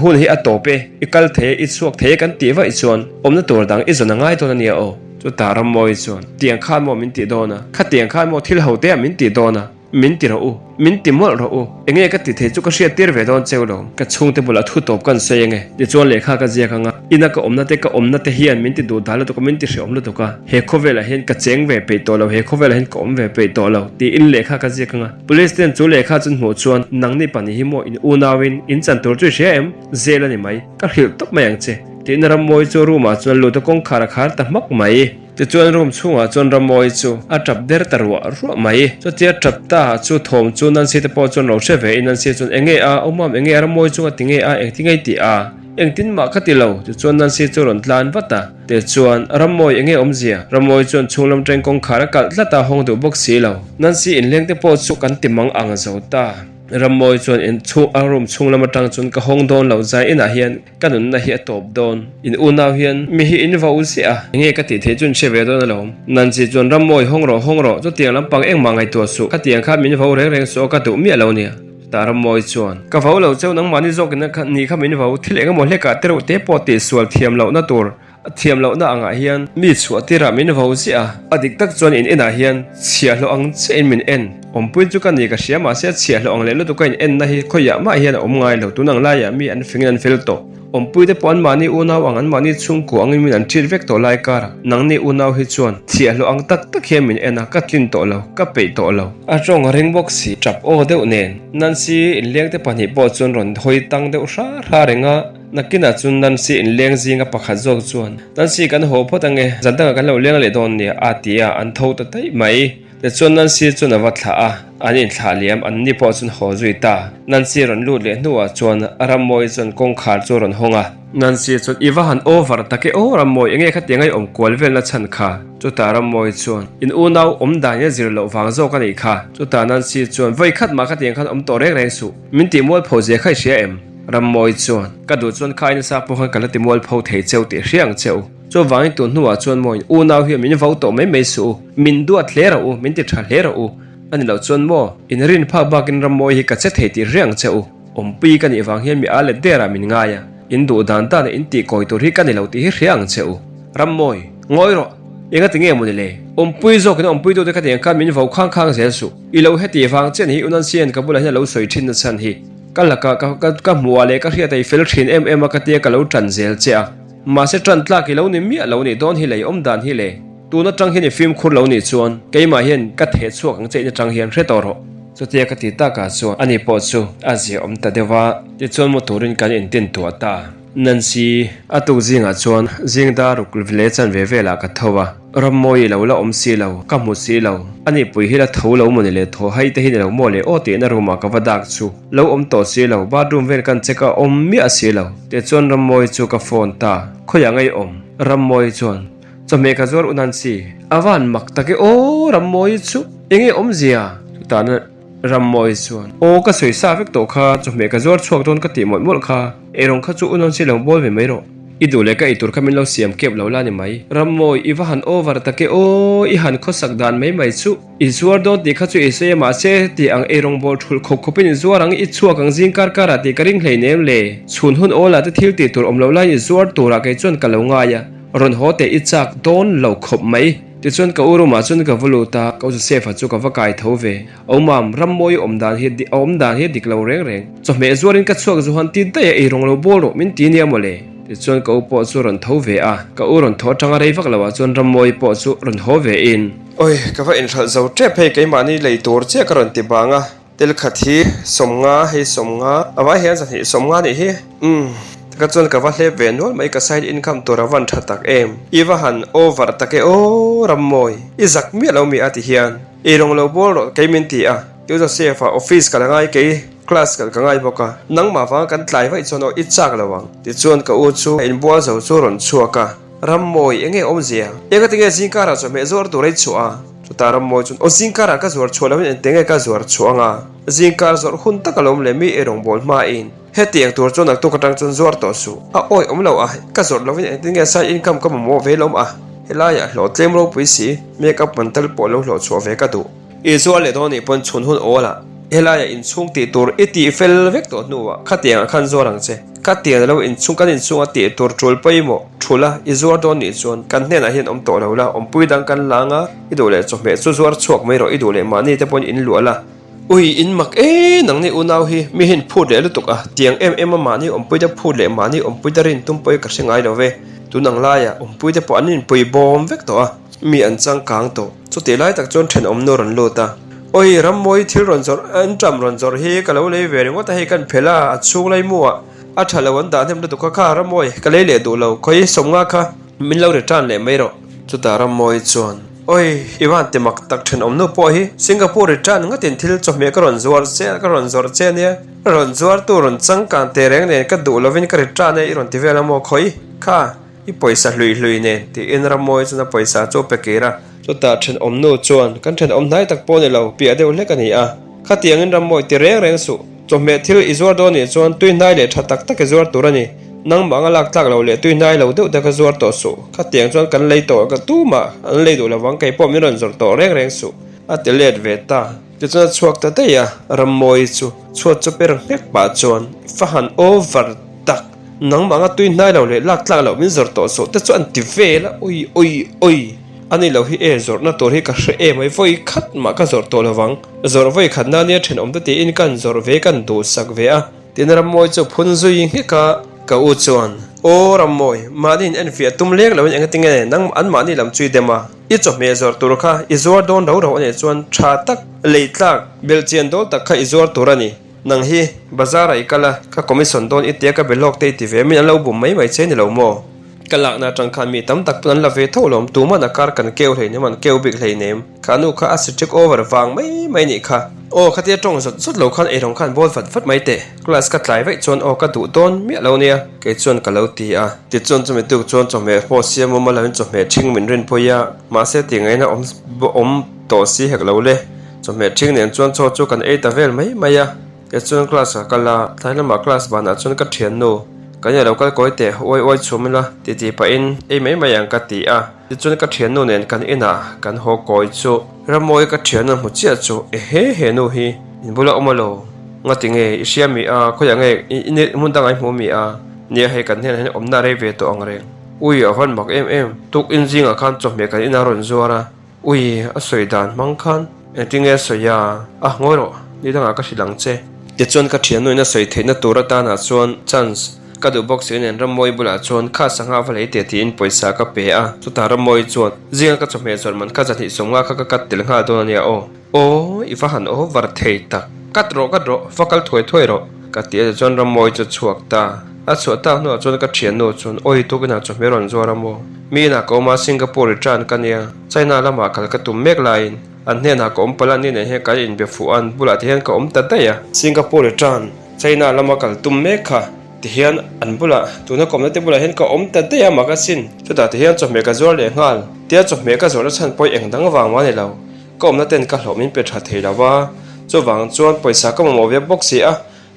hun hi a tawp e, i kal thei e, i chhuak thei e kan tih vaih chuan awmna tur dang i zawn a ngai dawn a nia aw. Chutah Rammawi chuan, Tiang khan maw min tih dawn a, khatiang khan maw thil ho te ah min tih dawn a, Min ti rawh u, min ti mawlh rawh u. Enge ka ti thei chu ka hriat tir ve dawn cheu lo. Ka chhungte bulah thu tawp kan sawi ange. Tichuan lehkha ka ziak anga, ina ka awmna te ka awmna te hian min ti duh dah lutuk a, min ti hreawm lutuk a. He khawvelah hian ka cheng ve peih tawh lo, he khawvelah hian ka awm ve peih tawh lo, tiin lehkha ka ziak anga. Police ten chu lehkha chu an hmuh chuan, nangni pahnih hi maw in unauin in chan tur chu i hria em? Zel a ni mai, ka hrilh tawp mai ang che. Tiin Rammawi chu room ah chuan lut a kawngkhar a khar ta hmak mai. Tichuan room chhungah chuan Rammawi chu a tap der ta ruah ruah mai. Chutia tap ta chu thawm chu Nancy te pawh chuan lo hre ve in Nancy chuan enge a, aw mam enge a Rammawi chunga ti nge a, engtin nge i tih a? Engtin mah ka ti lo. Tichuan Nancy chu rawn tlan vat a. Tichuan Rammawi enge awmzia? Rammawi chuan chhunglam teng kawngkhar a kalh tlat a, hawng duh bawk si lo. Nancy inleng te pawh chu kan ti mang ang zo ta. Rammawi chuan in chhung a room chhunglam atang chuan ka hawng dawn lo zai inah hian Ka nunna hi a tawp dawn. In unau hian mi hi in vo ziah a, enge ka tih theih chu in hre ve dawn alawm. Nancy chuan Rammawi hawng rawh hawng rawh, chutiang lampang engmah ngaihtuah suh, khatiang khan min vo reng reng suh aw ka duh miah lo nia. Chutah Rammawi chuan, Ka vo lo cheu nangmahni zawkin ni kha min vo, thil engemaw hlekah te reuh te pawh tihsual thiam lohna tur A thiam lohna angah hian mi chhuah tirah min vo ziah a, a dik tak chuan in enah hian chhiahhlawh ang chiahin min en. Awmpui chu ka ni ka hria mahse chhiahhlawh ang leh lutuk a in enna hi khawiah mah hian a awm ngai lo, tun ang laiah mi an fingin an fel tawh. Awmpui te pawh anmahni unau ang anmahni chhungkua angin min an treat vek tawh lai karah nangni unau hi chuan chhiahhlawh ang tak tak hian min en a, ka tlin tawh lo, ka peih tawh lo. A tawng a ring bawk si, tap aw deuh nen. Nancy inleng te pahnih pawh chuan rawn hawi tang deuh hra hra reng a. Nakinah chuan Nancy inleng zinga pakhat zawk chuan, Nancy kan haw phawt ange, zan dangah kan lo leng leh dawn nia, a ti a, an tho ta daih mai. Tichuan Nancy chuan a va thlah a, an inthlah liam, an ni pawh chuan haw zui ta. Nancy rawn lut leh hnuah chuan Rammawi chuan kawngkhar chu a rawn hawng a. Nancy chuan, I va han over tak e aw Rammawi, enge khatiang a i awm kual velna chhan kha? Chutah Rammawi chuan, In unau awm dan in a zir loh vang zawk a nih kha. Chutah Nancy chuan, Vawi khat mah khatiang khan awm tawh reng reng suh, min tih mualpho zia kha i hria em? Rammawi chuan, Ka duh chuan kha insa pawh khan ka la ti mualpho thei cheu tih hria ang che u. Chuvangin tun hnuah chuan maw in unau hian min vo tawh mai mai suh u, min duat hle rawh u, min ti tha hle rawh u. A ni loh chuan maw, in rin phak bakin Rammawi hi ka che thei tih hria ang che u. Awmpui ka nih vang hian mi a let derah min ngai a, in duh dan dana in tih kawi tur hi ka ni lo tih hi hria ang che u. Rammawi, ngawi rawh! Engati nge maw ni le? Awmpui zawkin awmpuitute ka tiang khan min vo khang khang zel suh. I lo heti vang chiah ni hi Unansian ka bulah hian a lo sawi thin na chhan hi. Ka lakah ka ka ka hmuh ah leh ka hriat a i fel thin em em a ka tia ka lo tan zel che a. Mahse tan tlak i lo ni miah lo nih dawn hi lei awm dan hi le. Tun atang hian i fimkhur lo nih chuan keimah hian ka theh chhuak ang che in atang hian hre tawh rawh. Chutia ka ti takah chuan ani pawh chu a zia awm ta deuh a, tichuan mu turin kan intin tuah ta. Nancy, a tuk zingah chuan zing dar ruk leh chanve velah ka tho a. Rammawi lo la awm si lo, ka hmu si lo. A nihpui hi la tho lo maw ni le, thaw hai te hi ni lo maw le aw tiin a room ah ka va dak chu. Lo awm tawh si lo, bathroom vel kan check a, awm miah si lo. Tichuan Rammawi chu ka phone ta, khawiah ngei awm? Rammawi chuan, Chawhmeh ka zuar u Nancy, a van mak tak e aw Rammawi chu, enge awmzia? Chutah Rammawi chuan, Aw ka sawi sa vek tawh kha, chawhmeh ka zuar chhuak dawn ka tih mawlh mawlh kha, eirawng kha chu u Nancy lo bawl ve mai rawh. I duh leh ka eitur kha min lo siam kep lo la ni mai. Rammawi, i va han over tak e aw, i han khawsak dan mai mai chu. I zuar dawn tih kha chu i sawi a mahse tih ang eirawng bawl thulh khawp khawpin i zuar ang, i chhuak ang zing kar karah tih ka ring hleinem le. Chhun hun awlah te thil tih tur awm loh laiin i zuar turah kei chuan ka lo ngai a, rawn haw teh i chak dawn lo khawp mai. Tichuan ka u room ah chuan ka va lut a, ka u Joseph-a chu ka va kai tho ve. Awmam, Rammawi awm dan hi a awm dan hi a dik lo reng reng. Chawhmeh zuarin ka chhuak Johan ti daih a, ei rawng lo bawl rawh min ti nia mawle. Tichuan ka u pawh chu rawn tho ve a, ka u rawn tho atanga rei vak loah chuan Rammawi pawh chu rawn haw ve in. Oi, ka va inhralh zo tep hei keimahni lei tur chiah ka rawn ti bang a. Tel khat hi 50, hei 50, a vai hian 250 nih hi. Umm, taka chuan ka va hlep ve nual mai ka side income tur a van tha tak em. I va han over tak e aw Rammawi, i zak miah lo mi a ti hian. Ei rawng lo bawl rawh kei min ti a, U Joseph a office ka la ngai kei class kal ka ngai bawk a, nangmah vanga kan tlai vaih chuan aw i chak lo ang. Tichuan ka u chu a inbual zo chu rawn chhuak a. Rammawi, enge awmzia? Engatinge zingkarah chawhmeh zuar tur a i chhuah a? Chutah Rammawi chuan, Aw zingkarah ka zuar chhuah lohin engte nge ka zuar chhuah anga? Zingkar zawrh hun tak alawm le mi eirawng bawl hmain. Hetiang tur chuan naktuk atang chuan zuar tawh suh. A awi awm lo a, ka zawrh lovin engtin nge side income ka mamawh ve lawm a? Helaiah hlawh tlem ropui si, make up man tal pawh lo hlawh chhuah ve ka duh. I zuar leh dawn nih pawn chhun hun awl ah helaiah inchhung tih tur i tih fel vek tawh hnuah khatiangah khan zuar ang che. Khatiang lo inchhung kan inchhunga tih tur tul pawimawh thul a i zuar dawn nih chuan kan hnenah hian awm tawh lo la, awmpui dang kan la anga i duh leh chawhmeh chu zuar chhuak mai rawh i duh leh mahni te pawn in luah la. Ui in mak e nangni unau hi mi hian phut leh lutuk a, tiang em em a mahni awmpui te phut leh mahni awmpui te rin tum pawh hi ka hre ngai lo ve. Tun ang laiah awmpui te pawh an inpui bawm vek tawh a, mi an changkang tawh. Chutih lai tak chuan thenawm nu rawn lut a, Ui Rammawi thil rawn zawrh an ṭam rawn zawrh hi ka lo lei ve ringawt a hei kan phelh a, a chhung laimu ah a ṭha lo an dah hnem lutuk kha kha Rammawi ka lei leh duh lo khawi sawmnga kha min lo return leh mai rawh. Chutah Rammawi chuan, Oi, i van ti mak tak thenawm nu pawh hi Singapore return ngatin thil chawhmeh ka rawn zuar che ka rawn zawrh che ania, rawn zuartu rawn changkang teh reng nen ka duh lovin ka return e i rawn ti vel a maw khawi kha i pawisa hlui hlui nen tiin Rammawi chuan a pawisa chu a pe kir a. Chutah thenawm nu chuan, Kan thenawm hnai tak pawh ni lo, piah deuh hlek a ni a, khatiangin Rammawi ti reng reng suh, chawhmeh thil i zuar dawn nih chuan tui hnai leh tha tak tak i zuar tur a ni. Nangmah anga lak tlak lo leh tui hnai lo deuh te kha zuar tawh suh, khatiang chuan kan lei tawh ka tumah an lei duh lovang kei pawh min rawn zawrh tawh reng reng suh, a ti let ve ta. Tichuan a chhuak ta daih a, Rammawi chu chhuat chu per nghek pah chuan fahan over tak, nangmah anga tui hnai lo leh lak tlak loh min zawrh tawh suh te chu an ti vel a, ui ui ui, a ni lo hi e zawrhna tur hi ka hre em ai vawi khat mah ka zawrh tawh lovang, zawrh vawi khat na nia thenawm te tiin kan zawrh ve kan duhsak ve a. Tin Rammawi chu phun zui nghek a, ka u chuan, Aw Rammawi, mahni in enfiah tum lek loin engatinge nang anmahni lam chu i dem a, i chawhmeh zawrh tur kha i zuar dawn ro ro a nih chuan tha tak, lei tlak, belhchian dawl tak kha i zuar tur a ni. Nang hi bazar ah i kal a, ka commission dawn i tia ka be lawk te i ti ve min an lo bum mai mai che ni lo maw? Ka lakna atang khan mi tam tak pawn an la ve tho lawm, tuman a kar kan keu hleinem an keu bik hleinem. Kha nu kha a sitric over vang mai mai nih kha. Aw khatia tawng zawt zawt lo khan eirawng khan bawl vat vat mai teh. Class ka tlai vaih chuan aw ka duh dawn miah lo nia kei chuan ka lo ti a. Tichuan chumi tuk chuan chawhmeh pawh siam awm a lo in chawhmeh ṭhing min rin pawih a, mahse ti ngaihna awm awm tawh si hek lo le. Chawhmeh ṭhing nen chuan chaw chu kan ei ta vel mai mai a. Tichuan class ka kal a, tlai lamah class banah chuan ka ṭhiannu kan ilo kal kawi teh uai uai chhum ila ti ti pahin ei mai mai ang ka ti a. Tichuan ka thiannu nen kan inah kan haw kawi chu Rammawi ka thiannu hmu chiah chu ehe he nu hi in bula awm alo ngati nge i hria mi a khawiah nge i hmun dangah i hmu mi a nia hei kan hnenah hian awmna rei ve tawh ang reng ui a van mak em em tuk in zingah khan chawhmeh kan inah rawn zuar a Ui, a sawi dan hmang khan engtin nge a sawi a? A, ngawi rawh, ni dangah ka hrilh ang che. Tichuan ka thiannuin a sawi theihna tur atanah chuan chance ka duh bawk si nen Rammawi bulah chuan kha sangha va lei teh tiin pawisa ka pe a. Chutah Rammawi chuan, Zinga ka chawhmeh zawrh man kha zahnih 50 kha ka cut tel nghal dawn a nia aw. Aw, i va han over thei tak. Cut rawh, cut rawh, va kal thuai thuai rawh, ka ti a tichuan Rammawi chu a chhuak ta. A chhuah tak hnuah chuan ka thiannu chuan, Awi, tukinah chawhmeh rawn zuar a maw? Mi inah ka awm a, Singapore return ka nia, China lamah kal ka tum mek laiin an hnenah ka awm palh a, ni nen hian kan inbe fuh a, an bulah te hian ka awm ta daih a. Singapore return, China lama kal tum mek kha ti hian an bulah, tuna ka awmna te bulah hian ka awm ta daih a mak asin, chutah ti hian chawhmeh ka zuar leh nghal, tia chawhmeh ka zawrhna chhan pawh eng dang vang mah ni lo, ka awmna ten ka hlawh min pe tha thei lo va, chuvang chuan pawisa ka mamawh ve bawk si a.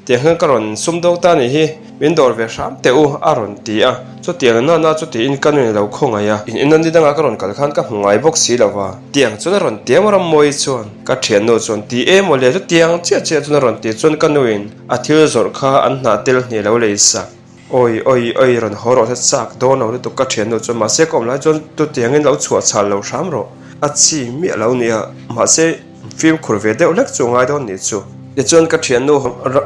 Tiang hian ka rawn sum dawk ta nih hi, min dawr ve hram teh u, a rawn ti a. Chutiang nana chu tiin ka nuin a lo khawngaih a, in ina ni dangah ka rawn kal khan ka hmu ngai bawk si lo va. Tiang chuan a rawn ti a Rammawi chuan ka thiannu chuan ti em aw le chutiang chiah chiah chuan a rawn ti chuan ka nuin a thil zawrh kha an hnah tel hne lo lei sak. Awi awi awi rawn haw rawh se chak dawn lo lutuk ka thiannu chuan mahse ka awm lai chuan chutiangin lo chhuah chhal lo hram rawh a chi miah lo nia mahse fimkhur ve deuh hlek chu ngai dawn nih chu. Tichuan ka thiannu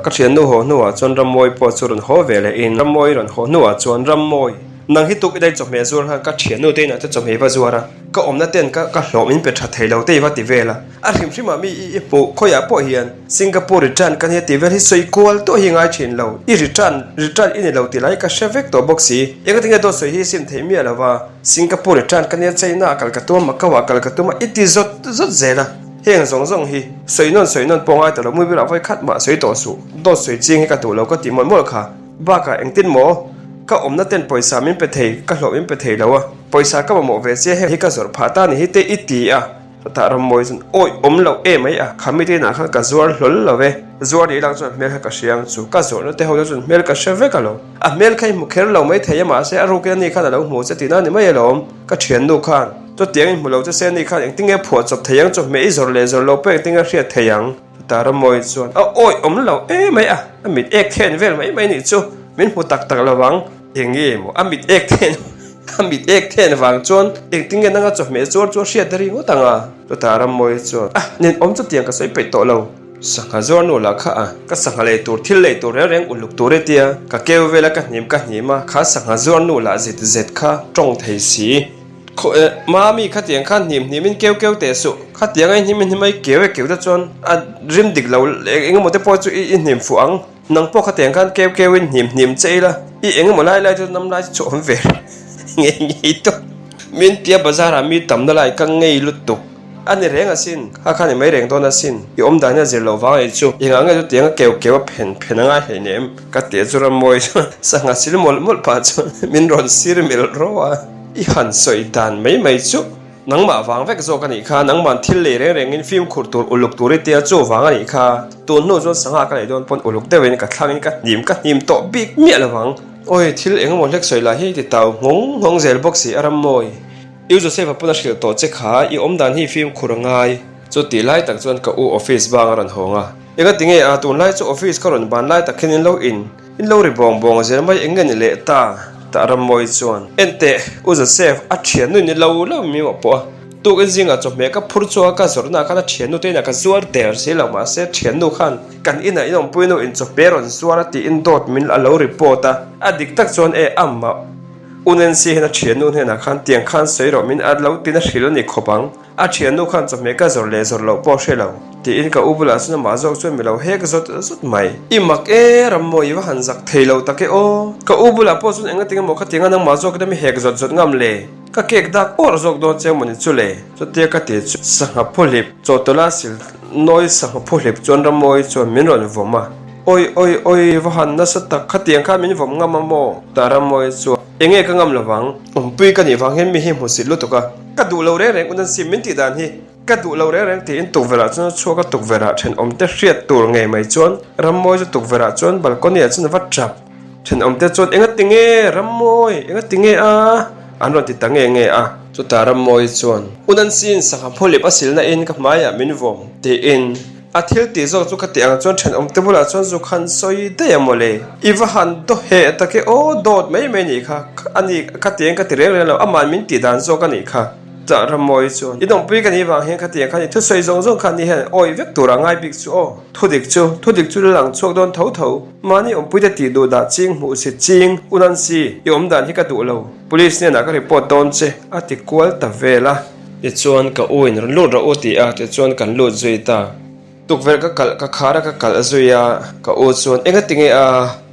ka thiannu haw hnuah chuan Rammawi pawh chu rawn haw ve leh in Rammawi rawn haw hnuah chuan Rammawi nang hi tuk i dai chawhmeh zuar khan ka thiannu te inah te chawhmeh va zuar a ka awmna ten ka ka hlawh min pe tha thei lo te i va ti vel a a hrim hrimah mi i i hmuh khawiah pawh hian Singapore return ka nia tih vel hi sawi kual tawh hi ngai thin lo i return return i ni lo tih lai ka hre vek tawh bawk si engatinge dawt sawi hi sim theih miah lo va. Singapore return ka nia China ah kal ka tum a Macau ah kal ka tum a i ti zawt zawt zel a heng zawng zawng hi sawi nawn sawi nawn pawh ngai ta lo mui bulah vawi khat mah sawi tawh suh dawt sawi ching hi ka duh lo ka tih mawlh mawlh kha bakah engtin maw? Ka awmna ten pawisa min pe thei, ka hlawh min pe thei lo a, pawisa ka mamawh ve che hei hi ka zawrh phah ta ni hi te i ti a. Chutah Rammawi chuan awi awm loh em mai a, kha mite inah khan ka zuar hlawl lo e, zuar ni lang chuan hmel kha ka hria ang chu, ka zawrhna te ho te chuan hmel ka hre vek alawm. A hmel kha i hmu kher lo mai thei a mahse a rukin ani khan a lo hmu che tihna ni mai alawm, ka thiannu khan chutiang i hmu lo che se ani khan engtin nge phuah chawp thei ang chawhmeh i zawrh leh zawrh lo pawh engtin nge hriat thei ang. Chutah Rammawi chuan a awi awm loh em mai a, a mit ek then vel mai mai nih chu min hmu tak tak lo ang. Eng nge maw a mit ek then a mit ek then vang chuan engtin nge nanga chawhmeh zuar chu a hriat a ri ngawt ang a? Chutah Rammawi chuan a nen awm chutiang ka sawi peih tawh lo. Sangha zuar nu lah kha a ka sangha lei tur thil lei tur reng reng uluk tur e tia ka keu vel a ka hnim ka hnim a kha sangha zuar nu lah zet zet kha tawng thei si. Khaw eh mami khatiang khan hnim hnim in keu keu teh suh khatiang a i hnim i hnim a i keu e keu te chuan a rim dik lo eng emaw te pawh chu i hnim fuh ang. Nang pawh khatiang khan keu keu in hnim hnim che ila, i eng emaw lai lai chu nam lai chu awm ve ngei ngei tawh. Min tia bazar ah mi tamna lai ka ngei lutuk. A ni reng asin, kha khan i mai reng dawn asin, i awm dan hi a zir loh vang anih chu, engah nge chutiang a keu keu a phen phen a ngai hleinem ka tih chu Rammawi chuan sangha sil mawlh mawlh pah chuan min rawn sir melh rawh a, i han sawi dan mai mai chu. Nangmah vang vek zawk a nih kha, nangmahn thil lei reng rengin fimkhur tur uluk tur i tia chu vang a nih kha. Tun hnu chuan sangha ka lei dawn pawn uluk deuhin ka thlangin ka hnim ka hnim tawh bik miah lo vang. Awi, thil eng emaw hlek sawi lah hi ti tau nghawng nghawng zel bawk si a Rammawi. U Joseph-a pawn a hrilh tawh che kha, i awmdan hi fimkhur a ngai. Chu tih lai tak chuan ka u office bang a rawn hawng a. Enga tinge a, tunlai chu office ka rawn ban lai tak hian in lo in. In lo ri bawng bawng zel mai eng nge ni leh ta? Tah Rammawi chuan, En teh, U Joseph, a thiannu in i lo lo mi mawh pawh a. Tukin zingah chawhmeh ka phur chhuak a, ka zawrhna khan a thiannu te inah ka zuar der si lo, mahse thiannu khan kan inah in awmpui nu in chawhmeh rawn zuar a tiin dawt min a lo report a. A dik tak chuan e, amah U Nancy hian a thiannu hnenah khan tiang khan sawi rawh min a lo tiin a hrilh a ni khawp ang. A thiannu khan chawhmeh ka zawrh leh zawrh loh pawh hre lo, tiin ka u bulah chuan amah zawk chuan mi lo hek zawt zawt mai. I mak e, Rammawi i va han zak thei lo tak e aw. Ka u bulah pawh chuan enga tinge maw khatianga nangmah zawkin a mi hek zawt zawt ngam le? Ka kek dak awrh zawk dawn che mawni chu le? Chutia ka ti chu sangha phuhlip, chawhtawlh a sil nawi sangha phuhlip chuan Rammawi chuan min rawn vawm a. Awi awi awi, va han nasa tak, khatiang khan min vawm ngam a maw? Tah Rammawi chuan, Enge ka ngam lovang, awmpui ka nih vang hian mi hi hmusit lutuk a. Ka duh lo reng reng un an sim min tih dan hi ka duh lo reng reng tiin tukverh ah chuan a chhuak a, tukverh ah thenawm te hriat tur ngei mai chuan Rammawi chu tukverh ah chuan balcony ah chuan a va tap. Thenawm te chuan enga ti nge Rammawi enga ti nge a an rawn ti ta nge nge a. Chutah Rammawi chuan un an sin sangha phawlip a silna in ka hmaiah min vawm tiin A thil tih zawk chu ka tih ang chuan thenawm te bulah chuan zu khan sawi daih a mawle. I va han daw heh tak e aw, dawt mai mai nih kha, a ni ka ti ang ka ti reng reng lo, aman min tih dan zawk a nih kha. Chah Rammawi chuan, I dawmpui ka nih vang hian ka ti ang khan i thusawi zawng zawng khan ni hian awi vek tur a ngai bik chu aw. Thudik chu, thudik chu la lang chhuak dawn tho tho. Mahni awmpui te tih duh dah ching hmuh si ching, U Nancy, i awm dan hi ka duh lo. Police hnenah ka report dawn che, a ti kual ta vel a. Tichuan ka u in rawn lut rawh u ti a, tichuan kan lut zui ta. Tukverh ka kalh ka khar a ka kalh zui a, ka u chuan enga tinge a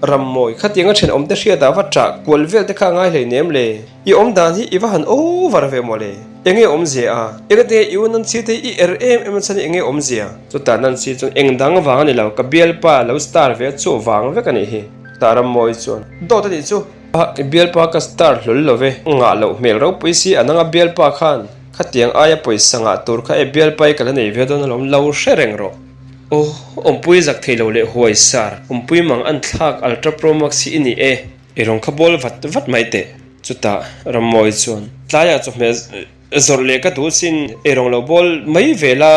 Rammawi khatiang a thenawm te hriat ah va ṭah kual vel te kha a ngai hleinem le, i awm dan hi i va han over ve maw le, enge awmzia a, enga tinge i u Nancy te hi i er em em a chhan hi enge awmzia? Chutah Nancy chuan eng dang vang a ni lo, ka bialpa lo star ve a chu vang vek a nih hi. Chutah Rammawi chuan dawt a nih chu. I bialpa ka star hlawl lo ve, ngah loh hmel ropui si a nanga bialpa khan khatiang aia pawisa ngah tur kha e bialpa i ka la nei ve dawn alawm lo hre reng rawh. Aw, awmpui zak thei lo leh huai sar, awmpui mang an thlak ultra pro max hi i ni e, i rawng kha bawl vat vat mai teh. Chutah Rammawi chuan tlaiah chawhmeh Zawrh leh ka duh sin eirawng lo bawl mai ve la,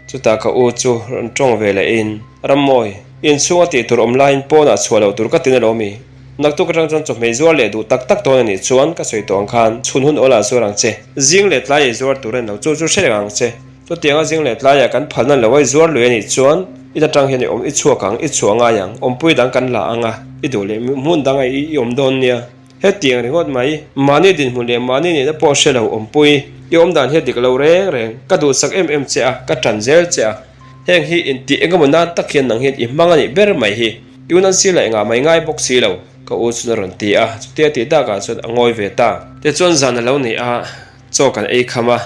chutah ka u chu rawn tawng ve leh in, Rammawi, inchhunga tih tur awm laiin pawnah chhuah loh tur ka tin alawm i, naktuk atang chuan chawhmeh zuar leh duh tak tak dawn a nih chuan ka sawi tawh ang khan chhun hun awlah zuar ang che, zing leh tlai ei zuar tur a ni lo, chu chu hre reng ang che, chutianga zing leh tlaiah kan phalna lo a i zuar lui a nih chuan in atang hian i awm i chhuak ang, i chhuah ngai ang, awmpui dang kan la ang a, i duh leh hmun dang ah i awm dawn nia. Hetiang ringawt mai, mahni dinhmun leh mahni nihna pawh hre lo awmpui, i awmdan hi a dik lo reng reng, ka duhsak em em che a, ka ṭan zel che a, heng hi intih engemaw nan tak hian nang hian i hmang a nih ber mai hi, i unan si la engah mai ngai bawk si lo, ka u chuan a rawn ti a, chutia tih dakah chuan a ngawi ve ta. Tichuan zan a lo ni a, chaw kan ei kham a,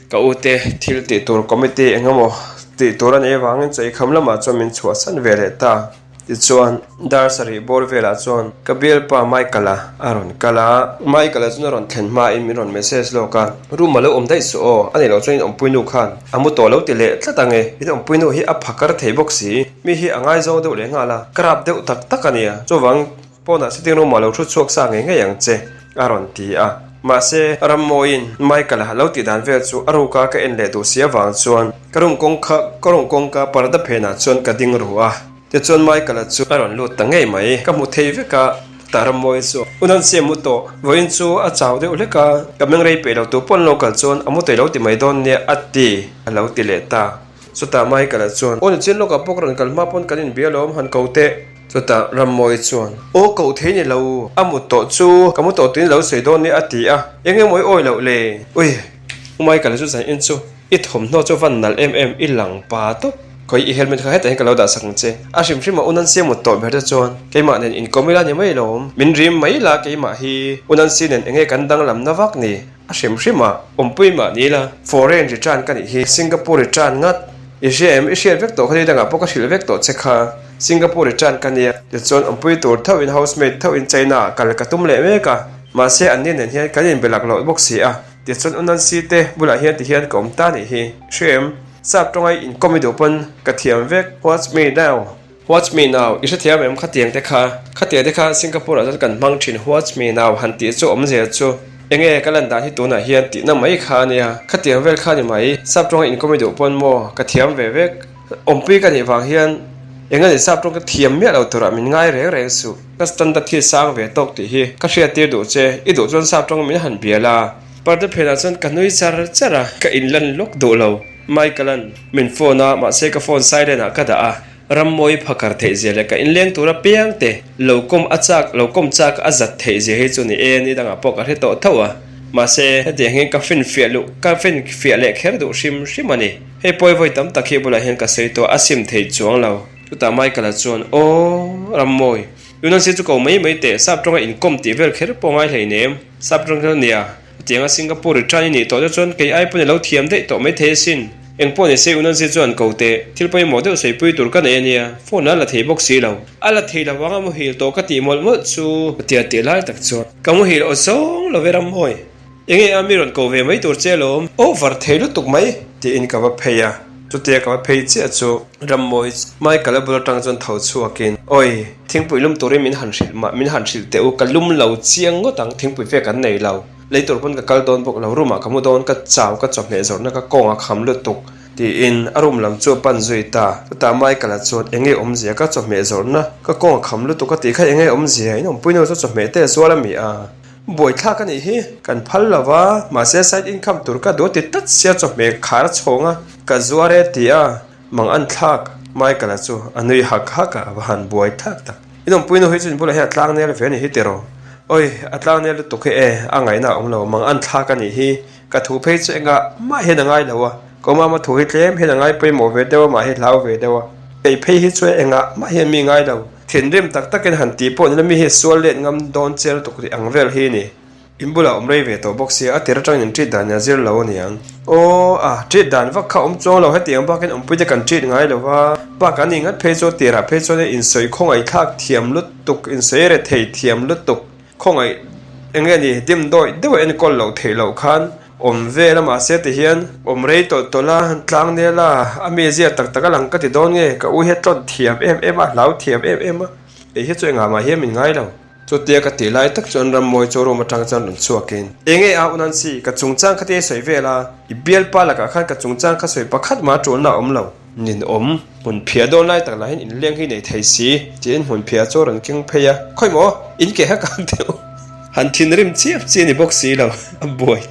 ka u te thil tih tur committee engemaw tih tur a nih avangin chaw ei kham lamah chuan min chhuahsan ve leh ta. Tichuan, dar sarih bawr velah chuan ka bialpa Michael-a a rawn kal a, Michael-a chuan a rawn thlen hmain min rawn message lawk a, Room a lo awm daih suh aw, a nih loh chuan in awmpuinu khan a mu tawh lo ti leh tlat ang e, in awmpuinu hi a phakar thei bawk si, mi hi a ngaizawng deuh leh nghal a, ka rap deuh tak tak a nia, chuvang pawnah sitting room ah lo thu chhuak sa ngei ngei ang che, a rawn ti a. Mahse, Rammawiin Michael-a lo tih dan vel chu a ruka ka en leh duh si avang chuan ka room kawngka ka room kawngka parda phenah chuan ka ding ru a. Tichuan Michael-a chu a rawn lut ta ngei mai. Ka hmu thei vek a, chutah Rammawi chu u Nancy a mu tawh. Vawiin chu a chau deuh hlek a, ka meng rei peih lo tu pawn lo kal chuan a mu tei lo ti mai dawn nia a ti a lo ti leh ta. Chutah Michael-a chuan, Aw nichin lawkah pawh ka rawn kal hma pawn kan inbia alawm, han ko teh. Chutah Rammawi chuan, Aw koh thei ni lo, a mut tawh chu ka mu tawh tuin lo sawi dawn nia a ti a, eng emaw i awi loh le? Ui, u Michael-a chu zan in chu i thawmhnaw chu van nalh em em, i lang pa tawp. Khawi i helmet kha hetah hian ka lo dah sak ang che. A hrim hrim a u Nancy a mut tawh ber te chuan keimah nen inkawm ila ni mai lawm. Min rim mai la keimah hi u Nancy nen enge kan danglamna vak ni? A hrim hrim a, awmpui mah ni ila, foreign return ka nih hi, Singapore return ngat. I hria em? I hriat vek tawh kha ni dangah pawh ka hrilh vek tawh che kha. Singapore return ka nia. Tichuan awmpui tur thauhin housemaid thauhin China ah kal ka tum leh mek a, mahse anni nen hian kan inbe lak loh bawk si a. Tichuan u Nancy te bulah hian tihian ka awm ta nih hi. Hria em? Sap tawnga i inkawm i duh pawn ka thiam vek. What's me now? What's me now? I hrethiam em khatiang te kha? Khatiang te kha Singapore ah chuan kan hmang thin What's me now han tih chu awmzia chu enge ka lan dan hi tunah hian tihna mai kha a nia. Khatiang vel kha ni mai. Sap tawnga inkawm i duh pawn maw ka thiam ve vek. Awmpui ka nih vang hian eng a ni sap tawng ka thiam miah lo turah min ngai reng reng suh. Ka standard hi sang ve tawk tih hi ka hriattir duh che. I duh chuan sap tawng min han bial a. Parda phenah chuan ka nui char char a, ka inlan lawk duh lo. Michael-a'n min phone a, mahse ka phone silent ah ka dah a. Rammawi phakar theih zia leh ka inleng tura piang te lo kawm a chak lo kawm chak a zat theih zia hi chu ni e ni dangah pawh ka hre tawh tho a. Mahse, hetiang hian ka finfiah luh ka finfiah leh kher duh hrim hrim a ni. Hei pawi vawi tam tak hi bulah hian ka sawi tawh a sim thei chuang lo. Chutah Michael-a chuan, Aw, Rammawi, Yunansi chu ko mai mai teh, sap tawnga inkawm tih vel kher pawh ngai hleinem. Sap tawng kher nia, hetianga Singapore return i nih tawh te chuan kei ai pawn i lo thiam daih tawh mai thei asin. Eng pawh ni se Yunansi chuan ko teh, thil pawimawh deuh sawipui tur ka nei a nia, phone a la thei bawk si lo. A la thei lo vang a muhil tawh ka tih mawlh mawlh chu. Tia tih lai tak chuan ka muhil aw zawng lo ve Rammawi. Enge a mi rawn ko ve mai tur che alawm? Over thei lutuk mai! Tiin ka va phei a, chutia ka va phei chiah chu Rammawi Michael-a bul atang chuan tho chhuakin, Awi, thingpui lum turin min han hrilh mah, min han hrilh teh u, ka lum lo chiang ngawt ang, thingpui ve kan nei lo, lei tur pawn ka kal dawn bawk lo, room ah ka mu dawn, ka chau, ka chawhmeh zawrhna ka kawng a kham lutuk, tiin a room lam chu a pan zui ta. Chutah Michael-a chuan, Enge awmzia ka chawhmeh zawrhna ka kawng a kham lutuk a tih kha enge awmzia, in awmpui nu chu chawhmeh te a zual a mi a? Buaithlak a nih hi, kan phal lo va, mahse side income tur ka duh ti tlat sia chawhmeh khar chhawng a, ka zuar e ti a, mang an thlak. Michael-a chu a nui hak hak a, a va han buaithlak tak. In awmpui nu hi chu in bulah hian a tlang nel ve a nih hi tiraw? Awi, a tlang nel lutuk hi e, a ngaihna a awm lo, mang an thlak a nih hi, ka thu phei chu engah mah hian a ngai lo a, ka mama thu hi tlem hian a ngai pawimawh ve deuh a, mah hi hlau ve deuh a, kei phei hi chu engah mah hian mi ngai lo. Thinrim tak takin han tih pawh nila mi hi sual let ngam dawn chiang lutuk tih ang vel hi ni. In bulah awm rei ve tawh bawk sia, a tir atangin in treat dan nia zir lo a niang. Aw a, treat dan vak kha awm chuang lo, hetiang bakin awmpui te kan treat ngai lo va, bak an ingat phei chu tirah phei chuan insawi khawngaih thlak thiam lutuk, insawi rethei thiam lutuk. Khawngaih eng nge ni dim dawih deuh a enkawl loh theih loh khan awm vel a mahse ti hian awm rei tawlh tawlh a tlang nel a a mi zia tak tak a lang ka ti dawn nge ka u hi a tlawt thiam em em a hlau thiam em em a kei hi chu engah mah hian min ngai lo. Chutia ka tih lai tak chuan Rammawi chu room atang chuan rawn chhuak in. Eng nge a u Nancy ka chungchang kha ti sawi vel a i bialpa lakah khan ka chungchang kha sawi pakhat mah tulna a awm lo. Nin awm, hmun phiah dawn lai tak lah hian inleng hi nei thei si, tiin hmun phiah chu a rawn keng phei a. Khawi maw, in ke hak ang deuh. Han thinrim chiap chi a ni bawk si lo, a buai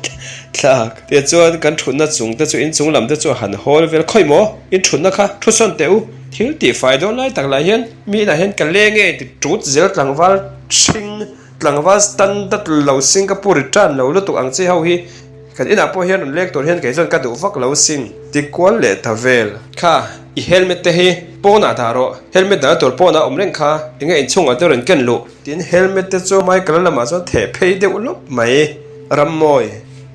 thlak. Tia chuan kan thutna chung te chu inchung lam te chu a han hawl vel. Khawi maw, in thutna kha thu sawn teh u, thil tih fai dawn lai tak lah hian mi inah hian ka leng e ti tut zel tlangval hring, tlangval standard lo Singapore return lo lutuk ang chi ho hi. Kan inah pawh hian rawn leng tur hian kei chuan ka duh vak lo sin. Ti kual leh ta vel. Kha, i helmet te hi pawnah dah rawh. Helmet dahna tur pawnah awm reng kha enge inchhungah te rawn ken luh. Tin helmet te chu Michael-a lamah chuan theh phei deuh lawp mai. Rammawi.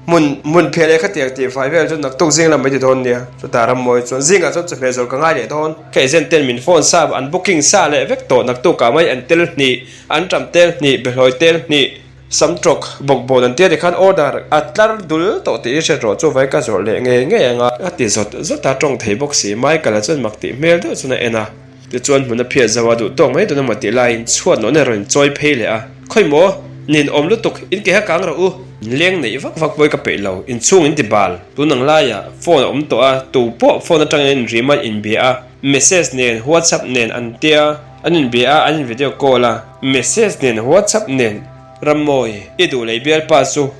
Hmun hmun phiah leh khatiang tih fai vel chu naktuk zing lam mai ti dawn nia. Chutah Rammawi chuan zingah chuan chawhmeh zawrh ka ngai leh dawn. Ka agent ten min phone sa an booking sa leh vek tawh naktuk ah mai an tel hnih, an ṭam tel hnih, behlawi tel hnih, sam tawk bawk bawn an tia tikhan order a tlar dul tawh tih i hriat rawh chu vai ka zawrh leh ngei ngei ang a. A ti zawt zawt a, tawng thei bawk si. Michael-a chuan mak tih hmel deuh chuan a en a. Tichuan hmun a phiat zo a, duh tawk mai dawn emaw tih laiin chhuat nawhna rawn chawi phei leh a, Khawi maw? Nin awm lutuk, in ke kha kang rawh u. Leng neih vak vak pawi ka peih lo, inchhung in ti bal. Tun ang laiah phone a awm tawh a, tu pawh phone atangin an inrim a, inbia a, message nen, whatsapp nen an tia, an inbia a, an in video call a, message nen, whatsapp nen, Rammawi, i duh lei bialpa chu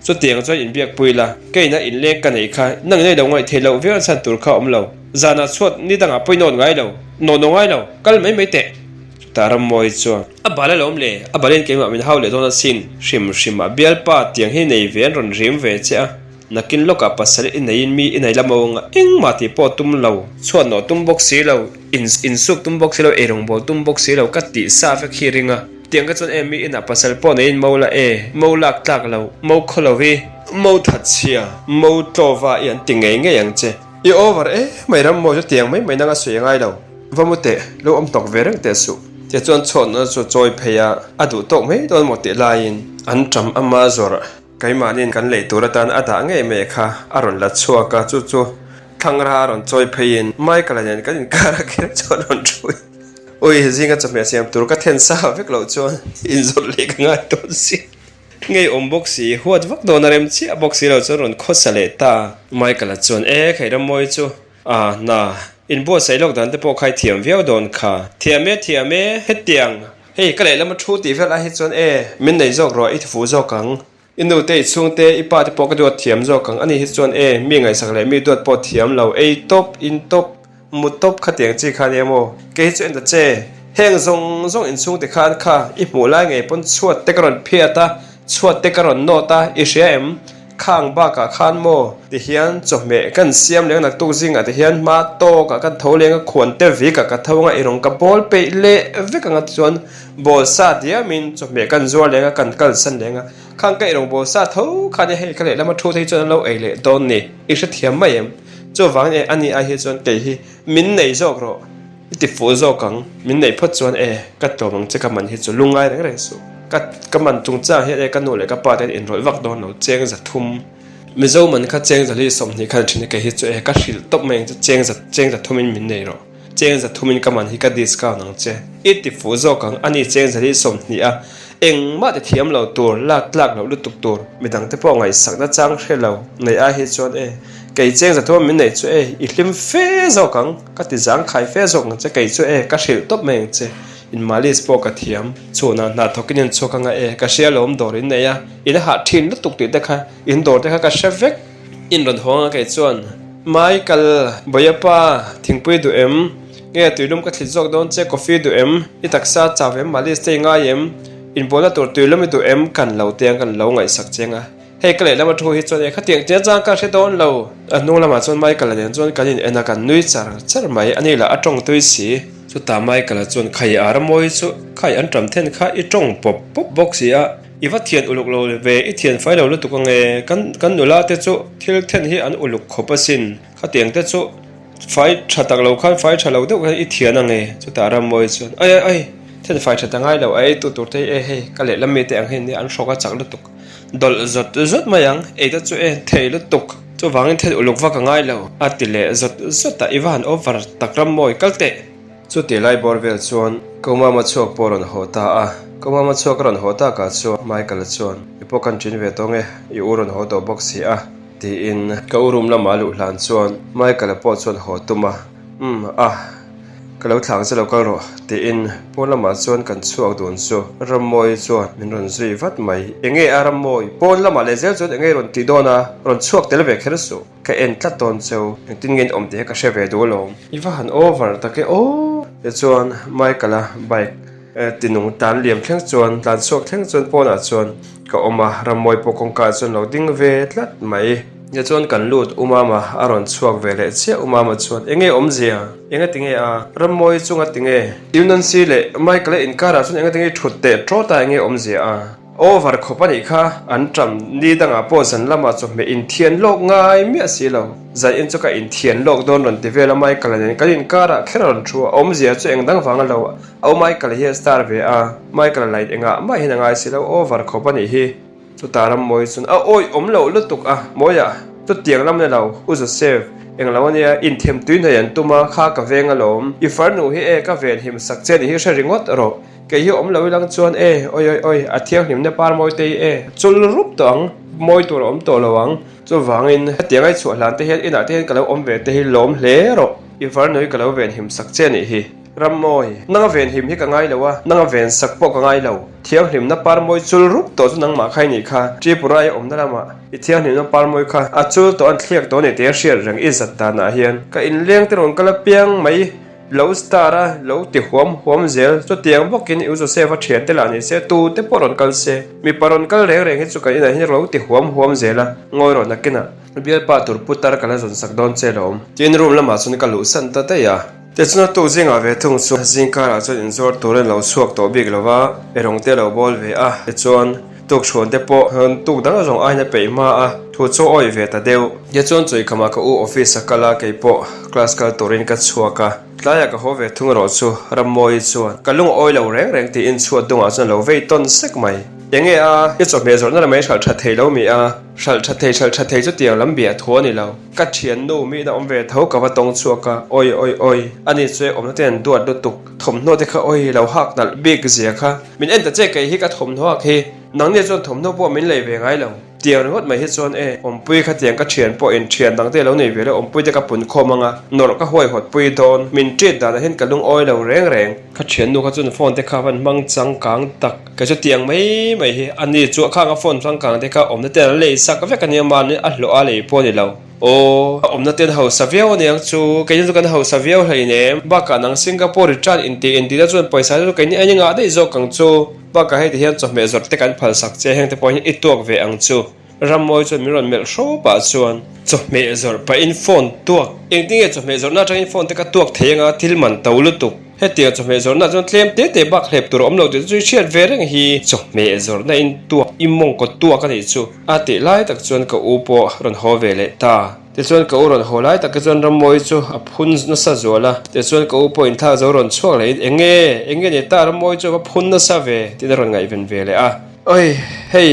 Chutiang chuan inbiak pui la, ka ina inleng ka neih kha nang nei lo ngaih theih loh viau chhan tur kha awm lo. Zanah chhuat ni dangah pawi nawt ngai lo, nawh nawh ngai lo, kal mai mai teh. Chutah Rammawi chuan, A bal alawm le, a balin keimah min hau leh dawn asin, hrim hrim a bialpa tiang hi nei ve an rawn rim ve che a, nakin lawkah pasal i neiin mi i nei la maw engmah tih pawh tum lo, chhuat nawh tum bawk si lo, insuk tum bawk si lo, eirawngbawl tum bawk si lo ka tih sa vek hi ring a. Tiang ka chuan em mi inah pasal pawh neiin mo la e, mo lak tlak lo, mo khaw lo hi, mo that chhia, mo tlawva i an ti ngei ngei ang che. I over e mai ram maw chu tiang mai mai nang a sawi a ngai lo. Va mu teh, lo awm tawk ve reng teh suh. Tia chuan chhuatna chu chawi phei a, a duh tawk mai dawn maw tih laiin an ṭam ama zawrh keimahniin kan lei tur atan a dah ngei mai kha a rawn la chhuak a, chu chu thlangra a rawn chawi pheiin Michael-a nen kan inkar a kher chuan rawn ṭhu in. Ui, zinga chawhmeh siam tur ka then sa vek loh chuan inzawrh leh ka ngai dawn si. Ngei awm bawk si, huat vak dawn a rem chiah bawk si lo chuan rawn khawsa leh ta. Michael-a chuan, E, khai Rammawi chu, a, na, inbuatsaih lawk dan te pawh khai thiam viau dawn kha. Thiam e, thiam e, hetiang, hei ka lehlam a thu tih vel ai hi chuan e, min nei zawk rawh, i thufuh zawk ang. I nu te, i chhung te, i pa te pawh ka duat thiam zawk ang. Ani hi chuan e, mi ngaihsak leh mi duat pawh thiam lo, ei tawp, in tawp, mu tawp khatiang chi kha nia maw? Kei hi chu en ta che. Heng zawng zawng inchhung te khan kha i hmuh lai ngei pawn chhuat te ka rawn phiat a, chhuat te ka rawn nawt a, i hria em? Khang bakah khan maw? Tihian chawhmeh kan siam leng naktuk zingah tihian hma tawkah kan tho leng a, khuan te vikah ka tho anga i rawn ka bawl peih leh vek anga tichuan Bawl sa diamin chawhmeh kan zuar leng a, kan kalsan leng a, khang ka eirawng bawl sa tho khan e hei ka lehlam a thu te hi chuan an lo ei leh dawn ni, i hrethiam mai em? Chuvangin e ani ai hi chuan kei hi min nei zawk rawh, i ti fuh zawk ang, min neih phawt chuan e ka tlawm ang che ka man hi chu lungngai reng reng suh, ka ka man chungchang hian e ka nu leh ka pa te an inrawlh vak dawn lo, cheng 300. Mizo man kha cheng zali 20 khan thin a kei hi chu e ka hrilh tawp mai ang che cheng za cheng 300 in min nei rawh. Cheng 300 in ka man hi ka discount ang che. I ti fuh zawk ang, ani cheng zali 20 a engmah ti thiam lo tur, lak tlak loh lutuk tur, midang te pawh ngaihsak na chang hre lo neih ai hi chuan e, kei cheng 300 a min neih chu e, i hlim fe zawk ang, ka ti zang khai fe zawk ang che, kei chu e, ka hrilh tawp mai ang che, in malis pawh ka thiam, chhunah hna thawk in in chhuak anga e, ka hria lawm dawr in nei a, in hah thin lutuk tih te kha, in dawr te kha ka hre vek. In rawn hawng a kei chuan, Michael, Bawiapa, thingpui duh em? Nge tuilum ka thlit zawk dawn che, coffee duh em? I taksa chau em, malis te i ngai em? Inbualna tur tuilum i duh em? Kan lo te ang kan lo ngaihsak cheng a. Hei ka lehlam a thu hi chuan e khatiang chiang chang ka hre dawn lo. A hnung lamah chuan Michael-a nen chuan kan in en a, kan nui char char mai. Ani lah a tawng tui si. Chutah Michael-a chuan, Khai a ramawi chu, khai an ṭam then kha i tawng pawp pawp bawk si a. I va thian uluk lo ve, i thian fai lo lutuk ange, kan kan nula te chu thil then hi an uluk khawp asin, khatiang te chu fai tha tak lo khan fai tha lo deuh khan i thian ange, chutah Rammawi chuan ai ai ai, then fai tha ta ngai lo a ei tu tur te hi e hei ka lehlam mi te ang hian nia an hrawk a chak lutuk dawlh zawt zawt mai ang, ei te chu e thei lutuk, chuvangin then uluk vak a ngai lo a ti leh zawt zawt a, i va han over tak Rammawi kal teh. Chuti lai bawr vel chuan Ko Mama chhuak pawh a rawn haw ta a. Ko Mama chhuak a rawn haw takah chuan Michael-a chuan, I pawh kan ṭin ve tawng e, i u rawn haw tawh bawk si a, tiin ka u room lamah a luh hlan chuan Michael-a pawh chuan haw tum a, Umm, a, ka lo thlang che lo kal rawh, tiin pawn lamah chuan kan chhuak dun chu Rammawi chuan min rawn zui vat mai. Enge a Rammawi? Pawn lamah leh zel chuan enge rawn tih dawn a, rawn chhuak tel ve kher suh. Ka en tlat dawn cheu, engtin nge in awm tih hi ka hre ve duh alawm. I va han over tak e aw! Tichuan Michael-a bike tinung tlan liam thleng chuan, tlan chhuak thleng chuan pawnah chuan ka awm a, Rammawi pawh kawngka ah chuan lo ding ve tlat mai. Tichuan kan lut U Mama a rawn chhuak ve leh chiah, U Mama chuan, Enge awmzia? Enga tinge a? Rammawi chunga tinge? U Nancy leh Michael-a inkarah chuan enga tinge i thut teh tawt a, enge awmzia a? Over khawp a nih kha, an ṭam ni dangah pawh zan lamah chawhmeh inthian lawk ngai miah si lo. Zan in chu ka inthian lawk dawn rawn ti vel a, Michael-a nen kan inkarah kher a rawn thu a, awmzia chu eng dang vang a lo, au Michael-a hi a star ve a, Michael-a light engah mah hian a ngai si lo, over khawp a nih hi. Chutah Rammawi chuan a awih awm loh lutuk a, Mawia, chutiang lam ni lo, U Joseph, eng lo ania, inthem tui hnaih an tum a, kha ka veng alawm, i farnu hi e ka venhim sak che nih hi hre ringawt rawh, kei hi awm lo ilang chuan e, oi oi oi, a thianghlimna par mawite hi e, chul rup tawh ang, mawi tur a awm tawh lo ang, chuvangin hetiang ai chhuah hlan te hian inah te hian ka lo awm ve te hi lawm hle rawh, i farnu hi ka lo venhim sak che nih hi. Rammawi, nanga venhim hi ka ngai lo a, nanga vensak pawh ka ngai lo. Thianghlimna parmawi chul rup tawh chu nangmah kha i nih kha. Tripura i awmna lamah i thianghlimna parmawi kha a chul tawh an thliak tawh a ni tih a hriat reng i zat danah hian ka inleng te rawn kal apiang mai lo star a lo ti huam huam zel. Chutiang bawkin U Joseph-a thian te lah ni se tu te pawh rawn kal se. Mipa rawn kal reng reng hi chu kan inah hian lo ti huam huam zel a, ngawi rawh nakinah bialpa tur putar ka la zawn sak dawn che lawm. Tin room lamah chuan ka luhsan ta daih a. Tichuan a tuk zingah ve thung chu zingkarah chuan inzawr turin a lo chhuak tawh bik lo va, erawng te a lo bawl ve a, tichuan tuk chhuan te pawh tuk dang zawng aiin a peih hma a, thu chu a awih ve ta deuh. Tichuan Chuikhama ka u office a kal a, kei pawh class kal turin ka chhuak a, tlaiah ka haw ve thung erawh chu Rammawi chuan ka lung a awi lo reng reng tiin chhuat dungah chuan a lo vei tawn sek mai. Enge a, i chawhmeh zawrhna lamah i hralh tha thei lo mi a, hralh tha thei hralh tha thei chutiang lam biah thu a ni lo. Ka thiannu mi ina awm ve tho ka va tawng chhuak a, awi awi awi, ani chu e awmna te an duat lutuk, thawmhnaw te kha awi lo hak nalh bik zia kha, min en ta che kei hi ka thawmhnaw hak hi, nangni chuan thawmhnaw pawh min lei ve ngai lo, tiang ringawt mai hi chuan e, awmpui kha tiang ka thian pawh in thian dang te lo nei ve lo, awmpui te ka pun khawm anga, nawrh ka huaihawt pui dawn, min treat danah hian ka lungawi lo reng reng. Ka thiannu kha chuan phone te kha van hmang changkang tak, kei chu tiang mai mai hi a ni chu a khang a phone changkang te kha awmna ten an lei sak vek a nia mahni a hlawh a lei pawh a ni lo. Aw a awmna ten hausa viau a niang chu keini chu kan hausa viau hleinem bakah nang Singapore return intih intihna chuan pawisa chu keini ain i ngah daih zawk ang chu bakah hei ti hian chawhmeh zawrh te kan phal sak che heng te pawh hi i tuak ve ang chu. Rammawi chuan min rawn melh hraw pah chuan chawhmeh zawrh pahin phone tuak engtin nge chawhmeh zawrhna atangin phone te ka tuak thei anga thil man to lutuk hetiang chawhmeh zawrhna chuan tlem te te bak hlep tur a awm lo tih chu i hriat ve reng hi chawhmeh zawrhna in tuak i mawngkaw tuak a nih chu a tih lai tak chuan ka u pawh rawn haw ve leh ta tichuan ka u rawn haw lai tak te chuan Rammawi chu a phun nasa zual a tichuan ka u pawh inthlak zo rawn chhuak leh in enge enge ni ta Rammawi chu a va phun nasa ve tiin a rawn ngaihven ve leh a oi hei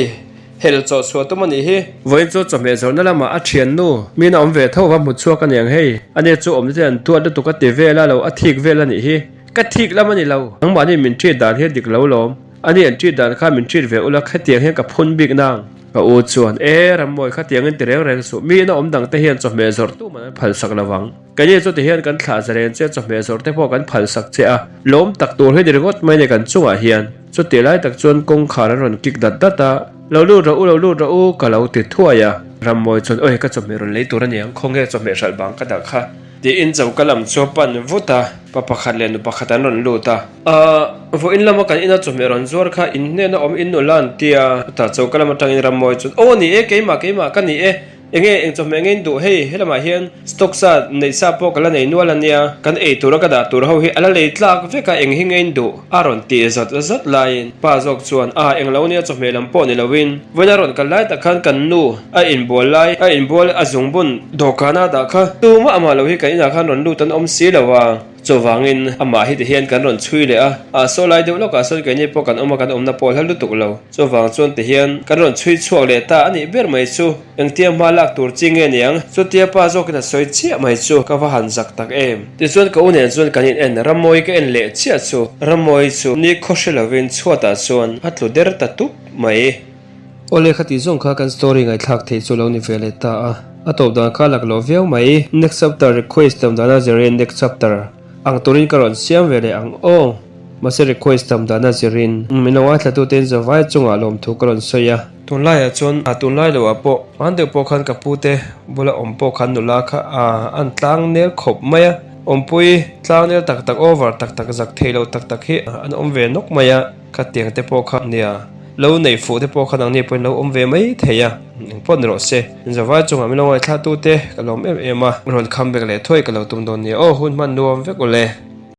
Hel chaw chhuah tum a nih hi. Vawiin chu chawhmeh zawrhna lamah a thiannu min a awm ve tho va hmu chhuak a niang hei. Ani chu awmna te an tuat lutuk a ti vel a lo a thik vel a nih hi. Ka thik lam a ni lo. Nangmahni min treat dan hi a dik lo lawm. Ani an treat dan kha min treat ve ula khatiang hian ka phun bik nang. Ka u chuan, E Rammawi khatiangin ti reng reng suh. Mi ina awm dang te hian chawhmeh zawrh tu man an phalsak lo vang. Keini chu tihian kan thlah zaren che chawhmeh zawrh te pawh kan phal sak che a, lawm tak tur hi ni ringawt mai ni kan chungah hian. Chutih lai tak chuan kawngkhar an rawn kik dat dat a, Lo lut rawh u, lo lut rawh u, ka lo ti thuai a. Rammawi chuan, Awi, ka chawhmeh rawn lei tur a niang, khawnge chawhmeh hralh bang ka dah kha? Tiin choka lam chu a pan vut a, pa pakhat leh nu pakhat an rawn lut a. Ahh, vawiin lama kan ina chawhmeh rawn zuar kha in hnena awm in nula an ti a, chutah choka lam atangin Rammawi chuan, Aw ni e, keimah, keimah ka ni e. Enge eng chawhmeh nge in duh hei helamah hian stock sa neih sa pawh ka la nei nual a nia kan ei tura ka dah tur ho hi a la lei tlak vek a eng hi nge in duh a rawn tih zawt zawt laiin pa zawk chuan a eng lo nia chawhmeh lam pawh ni loin vawiin a rawn kal lai tak khan kan nu a inbual lai a inbual a zungbun dawhkana a dah kha tumah amah lo hi kan inah khan rawn lut an awm si lo a. Chuvangin amah hi tihian kan rawn chhui leh a, a saw lai deuh lawkah sawn keini pawh kan awm a, kan awmna pawh hla lutuk lo. Chuvang chuan tihian kan rawn chhui chhuak leh ta a nih ber mai chu engtia hma lak tur chi nge niang? Chutia pa zawkin a sawi chiah mai chu ka va han zak tak em? Tichuan ka u nen chuan kan in en, Rammawi ka en leh chiah chu Rammawi chu ni khaw hre lovin chhuatah chuan a tlu der ta tup mai. Awle khati zawng kha kan story ngaihthlak theih chu lo ni ve leh ta a, a tawp dan kha lak loh viau mai. Next chapter request tam dana zirin next chapter ang turin ka rawn siam ve leh ang aw. Mahse request tam dana zirin min lo ngaithla tu ten zavai chungah lawmthu ka rawn sawi a. Tunlaiah chuan a tunlai loh ah pawh hman deuh pawh khan ka pu te bula awm pawh khan nula kha an tlang nel khawp mai a, awmpui tlang nel tak tak over tak tak zak thei lo tak tak hi an awm ve nawk mai a. Khatiang te pawh kha nia, lo nei fuh te pawh kha nangni pawhin lo awm ve mai thei a, eng pawh ni rawh se. Zavai chungah min lo ngaithla tu te ka lawm em em a, rawn kham vek leh thuai ka lo tum dawn nia aw, hun hman nuam vek ule.